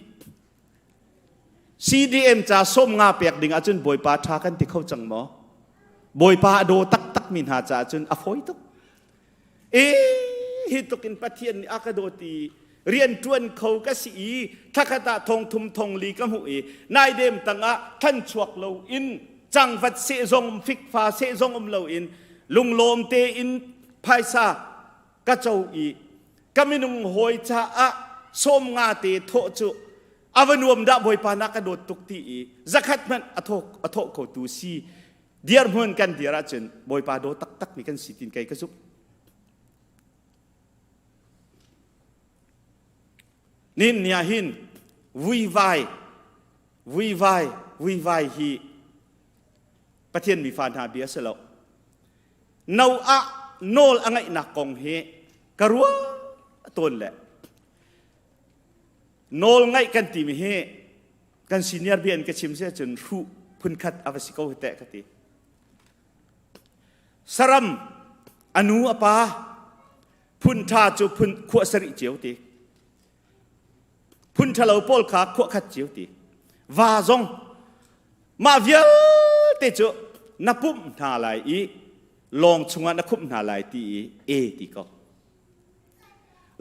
CDM ca 50 pek ding ahcun Bawipa ṭha kan ti kho cang maw? Bawipa a daw taktak mi hna caah cun a fawi tuk. E hi tuk in Pathian nih a ka dawt i rian ṭuan kho ka si i thlakhat ah thong thum thong li ka hmuh i naidem tangah than chuak lo in cangvat sehzong um fikfa sehzong um lo in lunglawm tein phaisa ka co i ka minung hawi caah 50 te thawh cu a va nuam dah bawipa na ka dawt tuk ti i zakhat hmanh a thawk a thawh kho tu si dirhmun kan dir ahcun bawipa daw taktak mi kan si tin kei ka zumh nin nia hin vuivai vuivai vuivai hi Pathian mi fa hna bia si lo Noah nawl a ngaihnak kong hi ka ruah tawn le nawl ngaih kan timi hi kan senior bia in ka chim si ahcun hruh phunkhat a va si ko hi teh ka ti. Saram a nu a pa phun ṭha cu phun khuah sarih cio ti. Phun ṭhalo pawl kha khuah khat cio ti. Va zong mah vialte cu na pumh hna lai i lawng chungah na khumh hna lai ti i e ti ko.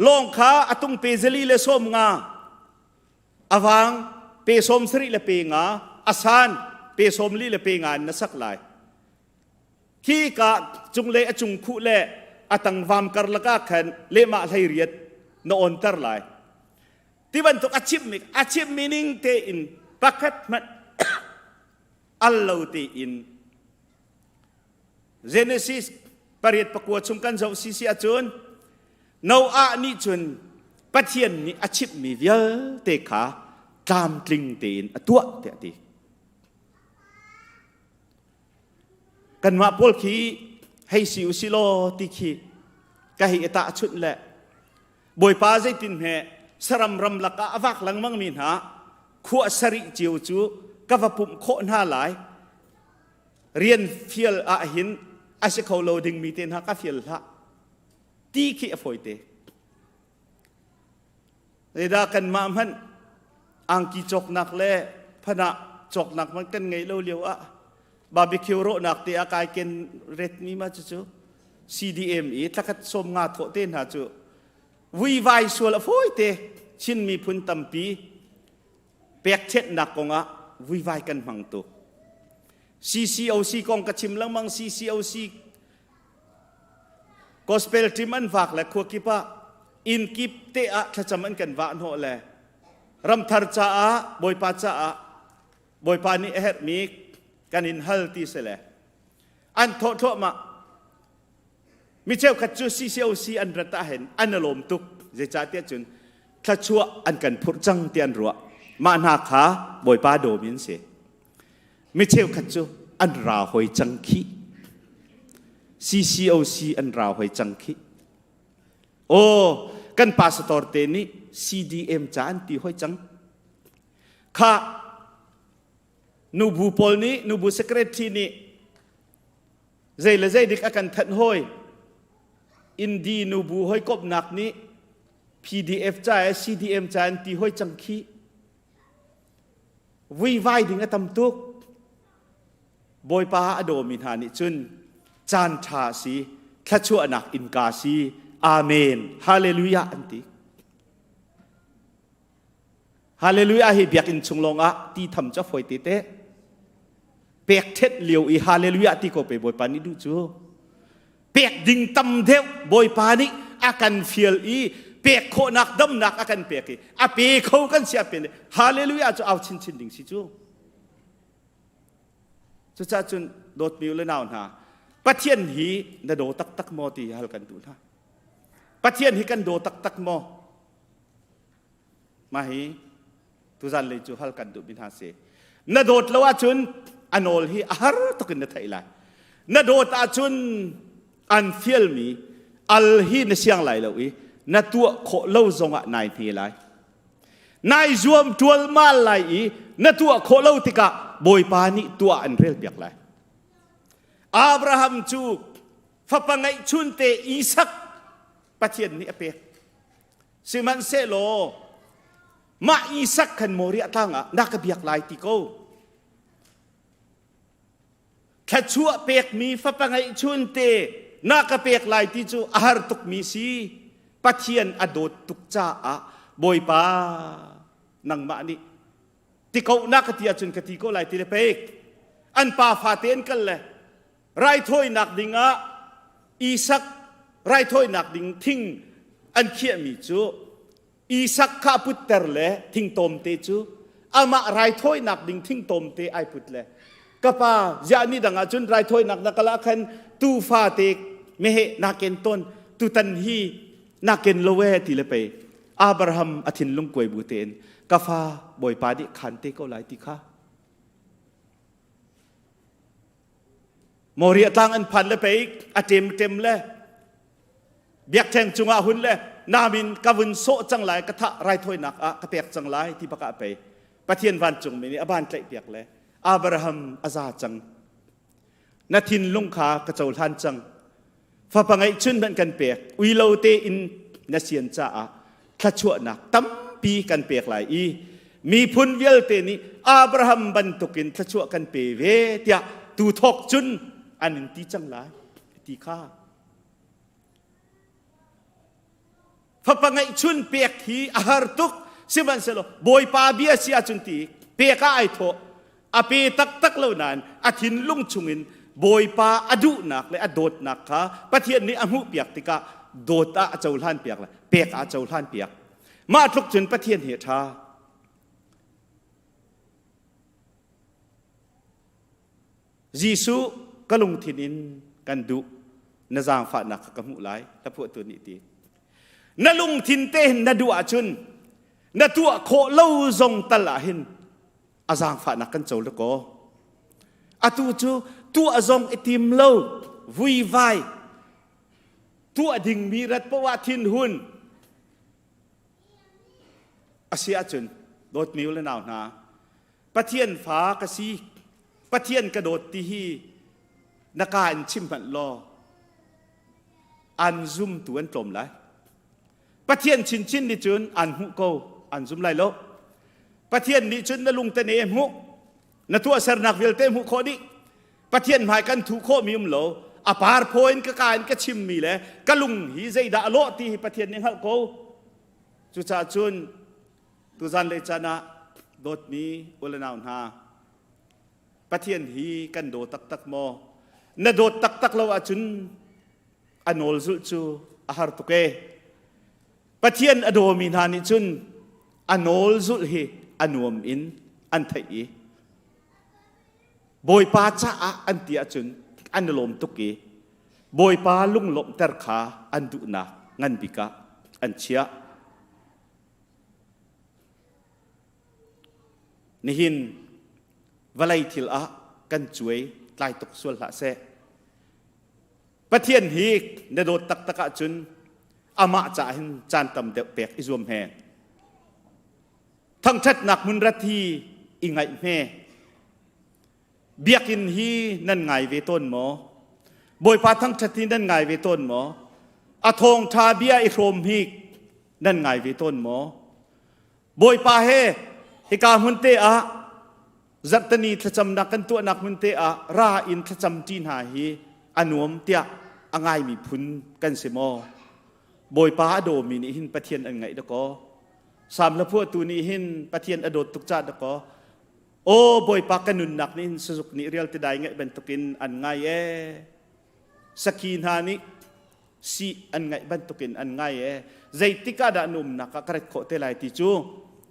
Lawng kha a tung pe zali le 50, a vang pe 70 le pe nga, a san pe 40 le pe nga in na sak lai. Khi ka cunglei a cung khuh le a tang vam karlak ah khan lehmah 18 na onter lai. Ti bantuk a chimmi a chimmi ning tein pakhat hmanh al lo tein Genesis pariat pakua chung kan zoh sisi ahcun Noah nih cun Pathian nih a chimhmi vialte kha tlamtling tein a tuah tiah a ti. Kanmah pawl khi hei si u si law ti khi ka hei i tahchunh le Bawipa zeitin hme saram ram lakah a vak lengmang mi hna khua sarih cio cu ka va pumh khawh hna lai rian fial ah hin a si kho lo dingmi te hna ka fial hlah ti khi a fawite. Zeidah kanmah hmanh angki cawknak le phanah cawknak hmanh kan ngei lo lio ah barbecue rawhnak te ah kai ken retmi ma cucu CDM i thlakhat 50 thawh te hna cu vuivai sual a fawi te Chin miphun tampi pekṭhenhnak kongah vuivai kan hmang tuk. CCOC kong ka chim lengmang CCOC Gospel team an vak le khua kip ah inn kip te ah thlacam an kan vah hnawh le ramthar caah Bawipa caah Bawipa nih a herhmi kan in hal ti si le an thawh thluahmah mi cheukhat cu CCOC an rat ah hin an i lawm tuk zeicahtiah cun thluachuah an kan phurh cang ti an ruah mah hna kha Bawipa dawmi an si mi cheukhat cu. an ra hoi cang khih. CCOC an ra hoi cang khih. Aw, kan pastor te nih CDM ca an ti hoi cang. Kha nubu pawl nih nubu secretary nih zei le zei dik a kan thanh hoi. Indi nubu hoi kopnak nih PDF ca CDM ca an ti hoi cang khi. Vuivai ding a tam tuk. Bawipa a dawmi hna nih cun caan ṭha a si, thluachuahnak innka a si. Amen. Hallelujah an ti. Hallelujah hi biakinn chung lawngah ti tham cu a fawi te te. Pek ṭhet lio i hallelujah ti ko pe Bawipa nih duh cu. Pek ding tam deuh Bawipa nih a kan fial i pek khawhnak damnak a kan pek i a pe kho kan si a pe hallelujah cu au chinchin ding si cu. Cucaah cun dawtmi u le nau hna, Pathian hi na daw taktak maw ti hal kan duh hna. Pathian hi kan daw taktak maw? Mah hi tuzan lei cu hal kan duhmi hna si. Na dawt lo ahcun a nawl hi a har tuk in na theih lai. Na dawt ahcun an fialmi al hi na siang lai lo i na tuah khawh lo zongah nai hne lai. Nai zuam ṭualmal lai i na tuah khawh lo tikah Bawipa nih tuah an relpiak lai. Abraham cu fapa ngeihchunte Isak Pathian nih a pek. Sihmanhsehlaw mah Isak khan Moriah tlang ah na ka biak lai ti ko. Thluachuah pekmi fapa ngeihchunte na ka pek lai ti cu a har tukmi si. Pathian a dawt tuk caah Bawipa nangmah nih ti ko na ka ti ahcun ka ti ko lai ti le pek. An pa fate an kal le raithawinak dingah Isak raithawinak ding thing an khiahmi cu Isak kha a putter le thingtomte cu amah raithawinak ding thingtomte ai put le ka pa ziah ni dang ah cun raithawinak na kal ah khan tuufa te meheh na ken tawn tutan hi na ken lo e ti le pei Abraham a thinlung kuai bu tein ka fa Bawipa nih khan te ko lai ti kha Moriah tlang an phan le pei a ṭem ṭem le biakṭheng cungah hun le namin ka vun sawh cang lai ka thah raithawinak ah ka pek cang lai ti bak ah pei Pathian vancungmi nih a ban tlaihpiak le Abraham a za cang na thinlung kha ka cohlan cang fapa ngeihchun hmanh kan pek uilo tein na sian caah thluachuahnak tampi kan pek lai i miphun vialte nih Abraham bantukin thluachuah kan pe ve tiah tu thawk cun an in ti cang lai ti kha Fapa ngeihchun pek hi a har tuk. Sihmanhsehlaw Bawipa bia si ahcun ti pek ah ai thawh. A pe taktak lo nain a thinlung chungin Bawipa a duhnak le a dawtnak kha Pathian nih a hmuhpiak tikah dawt ah a cohlan piak le pek ah a cohlan piak. Mah tluk cun Pathian hi a ṭha. Jesuh ka lungthin in kan duh na zaangfahnak kha ka hmuh lai hlaphuahtu nih ti na lungthin te hin na duh ahcun na tuah khawh lo zong tal ah hin a zaangfahnak kan co lakaw atu cu tuah zong i tim lo vuivai tuah dingmi rat poah thinhun a si ahcun dawtmi u le nau hna Pathian fa ka si, Pathian ka dawt ti hi na ka in chim hmanh law an zumtu an tlawm lai. Pathian chinchin nih cun an hmuh ko, an zum lai lo. Pathian nih cun na lungtene hmuh, na tuahsernak vialte hmuh khawh dih. Pathian hmai kan thuh khawhmi um lo. A par phaw in ka ka in ka chimmi le ka lung hi zeidah a lawh ti hi Pathian nih hngalh ko. Cucaah cun Tuzan le caan ah dawtmi u le nau hna, Pathian hi kan daw taktak maw? Na dawt taktak lo ahcun a nawl zulh cu a har tuk ee. Pathian a dawmi hna nih cun a nawl zulh hi a nuam in an theih i Bawipa caah an ti ahcun an i lawm tuk i Bawipa lunglawmhter kha an duhnak ngan bik ah an chiah. Nihin vawlei thil ah kan cuai. tlai tuk sual hlah seh. Pathian hi na dawt taktak ahcun amah caah hin caan tam deuh pek i zuam he. Thangṭhatnak hmun rat hi i ngaih hme. Biakinn hi nan ngai ve tawn maw? Bawipa thangṭhat hi nan ngai ve tawn maw? A thawngṭha bia i hrawm hi nan ngai ve tawn maw? Bawipa he hika hmun te ah zarhteni thlacamnak kan tuahnak hmun te ah ra in thlacam ṭi hna hi a nuam tiah a ngaimi phun kan si maw? Bawipa a dawmi nih hin Pathian an ngaih dakaw. Salm hla phuahtu nih hin Pathian a dawt tuk caah dakaw Aw Bawipa ka nunnak nih hin sazuk nih rial tidai ngaih bantukin an ngai ee. Sakhi hna nih si an ngaih bantukin an ngai ee. Zeitik ah dah na umnak ah ka rat khawh te lai ti cu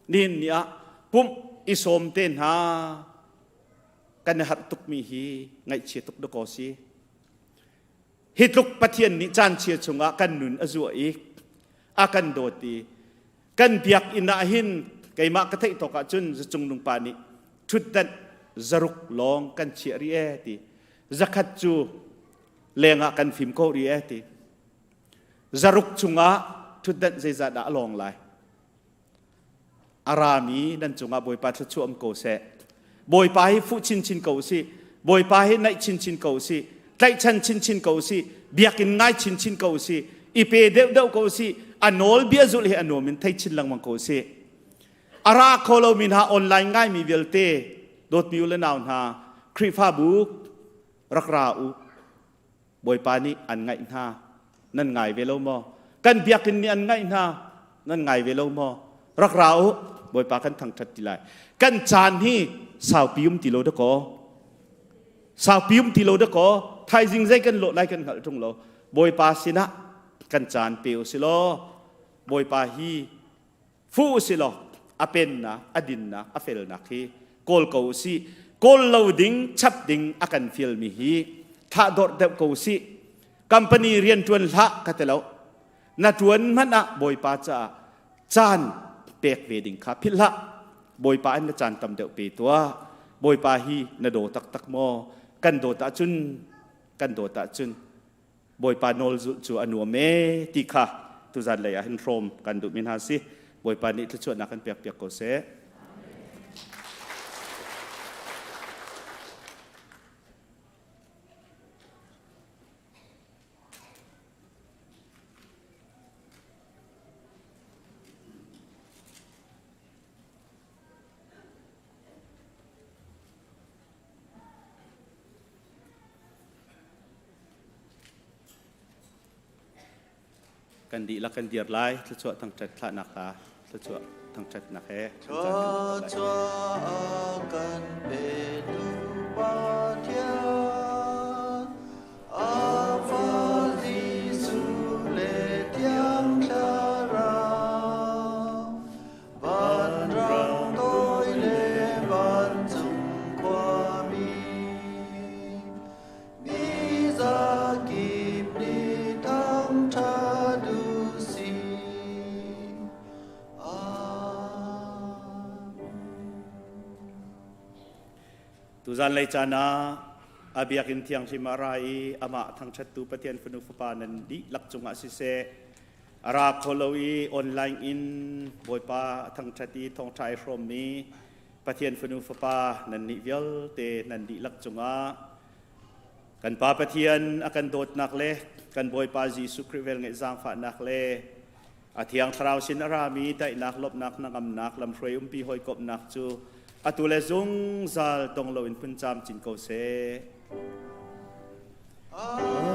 nihin ni ah pumh i sawm te hna kan i harh tukmi hi ngaihchia tuk dakaw si. Hi tluk Pathian nih caan chia chungah kan nun a zuah i a kan dawt i kan biakinn ah hin keimah ka theih tawk ahcun zacung nungpa nih ṭhutdanh zaruk lawng kan chiah rih ee ti zakhat cu lengah kan fim ko rih ee ti zaruk chungah ṭhutdanh zeizah dah a lawng lai a rami nan cungah Bawipa thluachuah um ko seh. Bawipa hi fuh chinchin ko usih. Bawipa hi naih chinchin ko usih. Tlaihchan chinchin ko usih. Biakinn ngai chinchin ko usih. I pe deuhdeuh ko usih. A nawl bia zulh hi a nuam in thei chin lengmang ko usih. A ra kho lomi hna online ngaimi vialte dawtmi u le nau hna Khrihfabu rak ra u. Bawipa nih an ngaih hna nan ngai ve lo maw kan biakinn nih an ngaih hna nan ngai ve lo maw rak ra u Bawipa kan thangṭhat ti lai kan caan hi saupi um ti lo dakaw saupi um ti lo dakaw thaizing zei kan lawh lai kan hngalh ṭung lo Bawipa sinah kan caan pe u si law Bawipa hi Fuh usih law a pennak, a dinnak, a felnak hi kawl ko usih. Kawl lo ding, chap ding a kan fialmi hi thlah dawrh deuh ko usih. Company rian ṭuan hlah ka ti lo. Na ṭuan hmanh ah Bawipa caah caan pek ve ding kha philh hlah. Bawipa in na caan tam deuh pe tuah. Bawipa hi na daw taktak maw? Kan dawt ahcun kan dawt ahcun Bawipa nawl zulh cu a nuam ee ti kha tuzan lei ah hin hrawm kan duhmi hna si. Bawipa nih thluachuahnak kan pek piak ko seh. Kan dihlak kan dir lai thluachuah thangṭhat thlahnak hla thluachuah thangṭhatnak he Thluachuah a kan petu Pathian a Fa Jesuh le Thiang Thlarau Vanrang toi le vancung khuami mi zakip nih thangṭhat u sih. Amen. Tuzan lei caan ah a biakinn thianghlim ah ra i amah thangṭhattu Pathian fanu fapa nan dihlak cungah siseh A ra kho lo i online in Bawipa a thangṭhat i thawngṭha ai hrawmmi Pathian fanu fapa nannih vialte nan dihlak cungah kan Pa Pathian a kan dawtnak le kan Bawipa Jesuh Khrih velngeih zaangfahnak le a Thiang Thlarau sin a rami daihnak, lawmhnak, hnangamnak, lamhruai umpi hawikomhnak cu atu le zungzal dong loin phun camcin ko seh. Amen.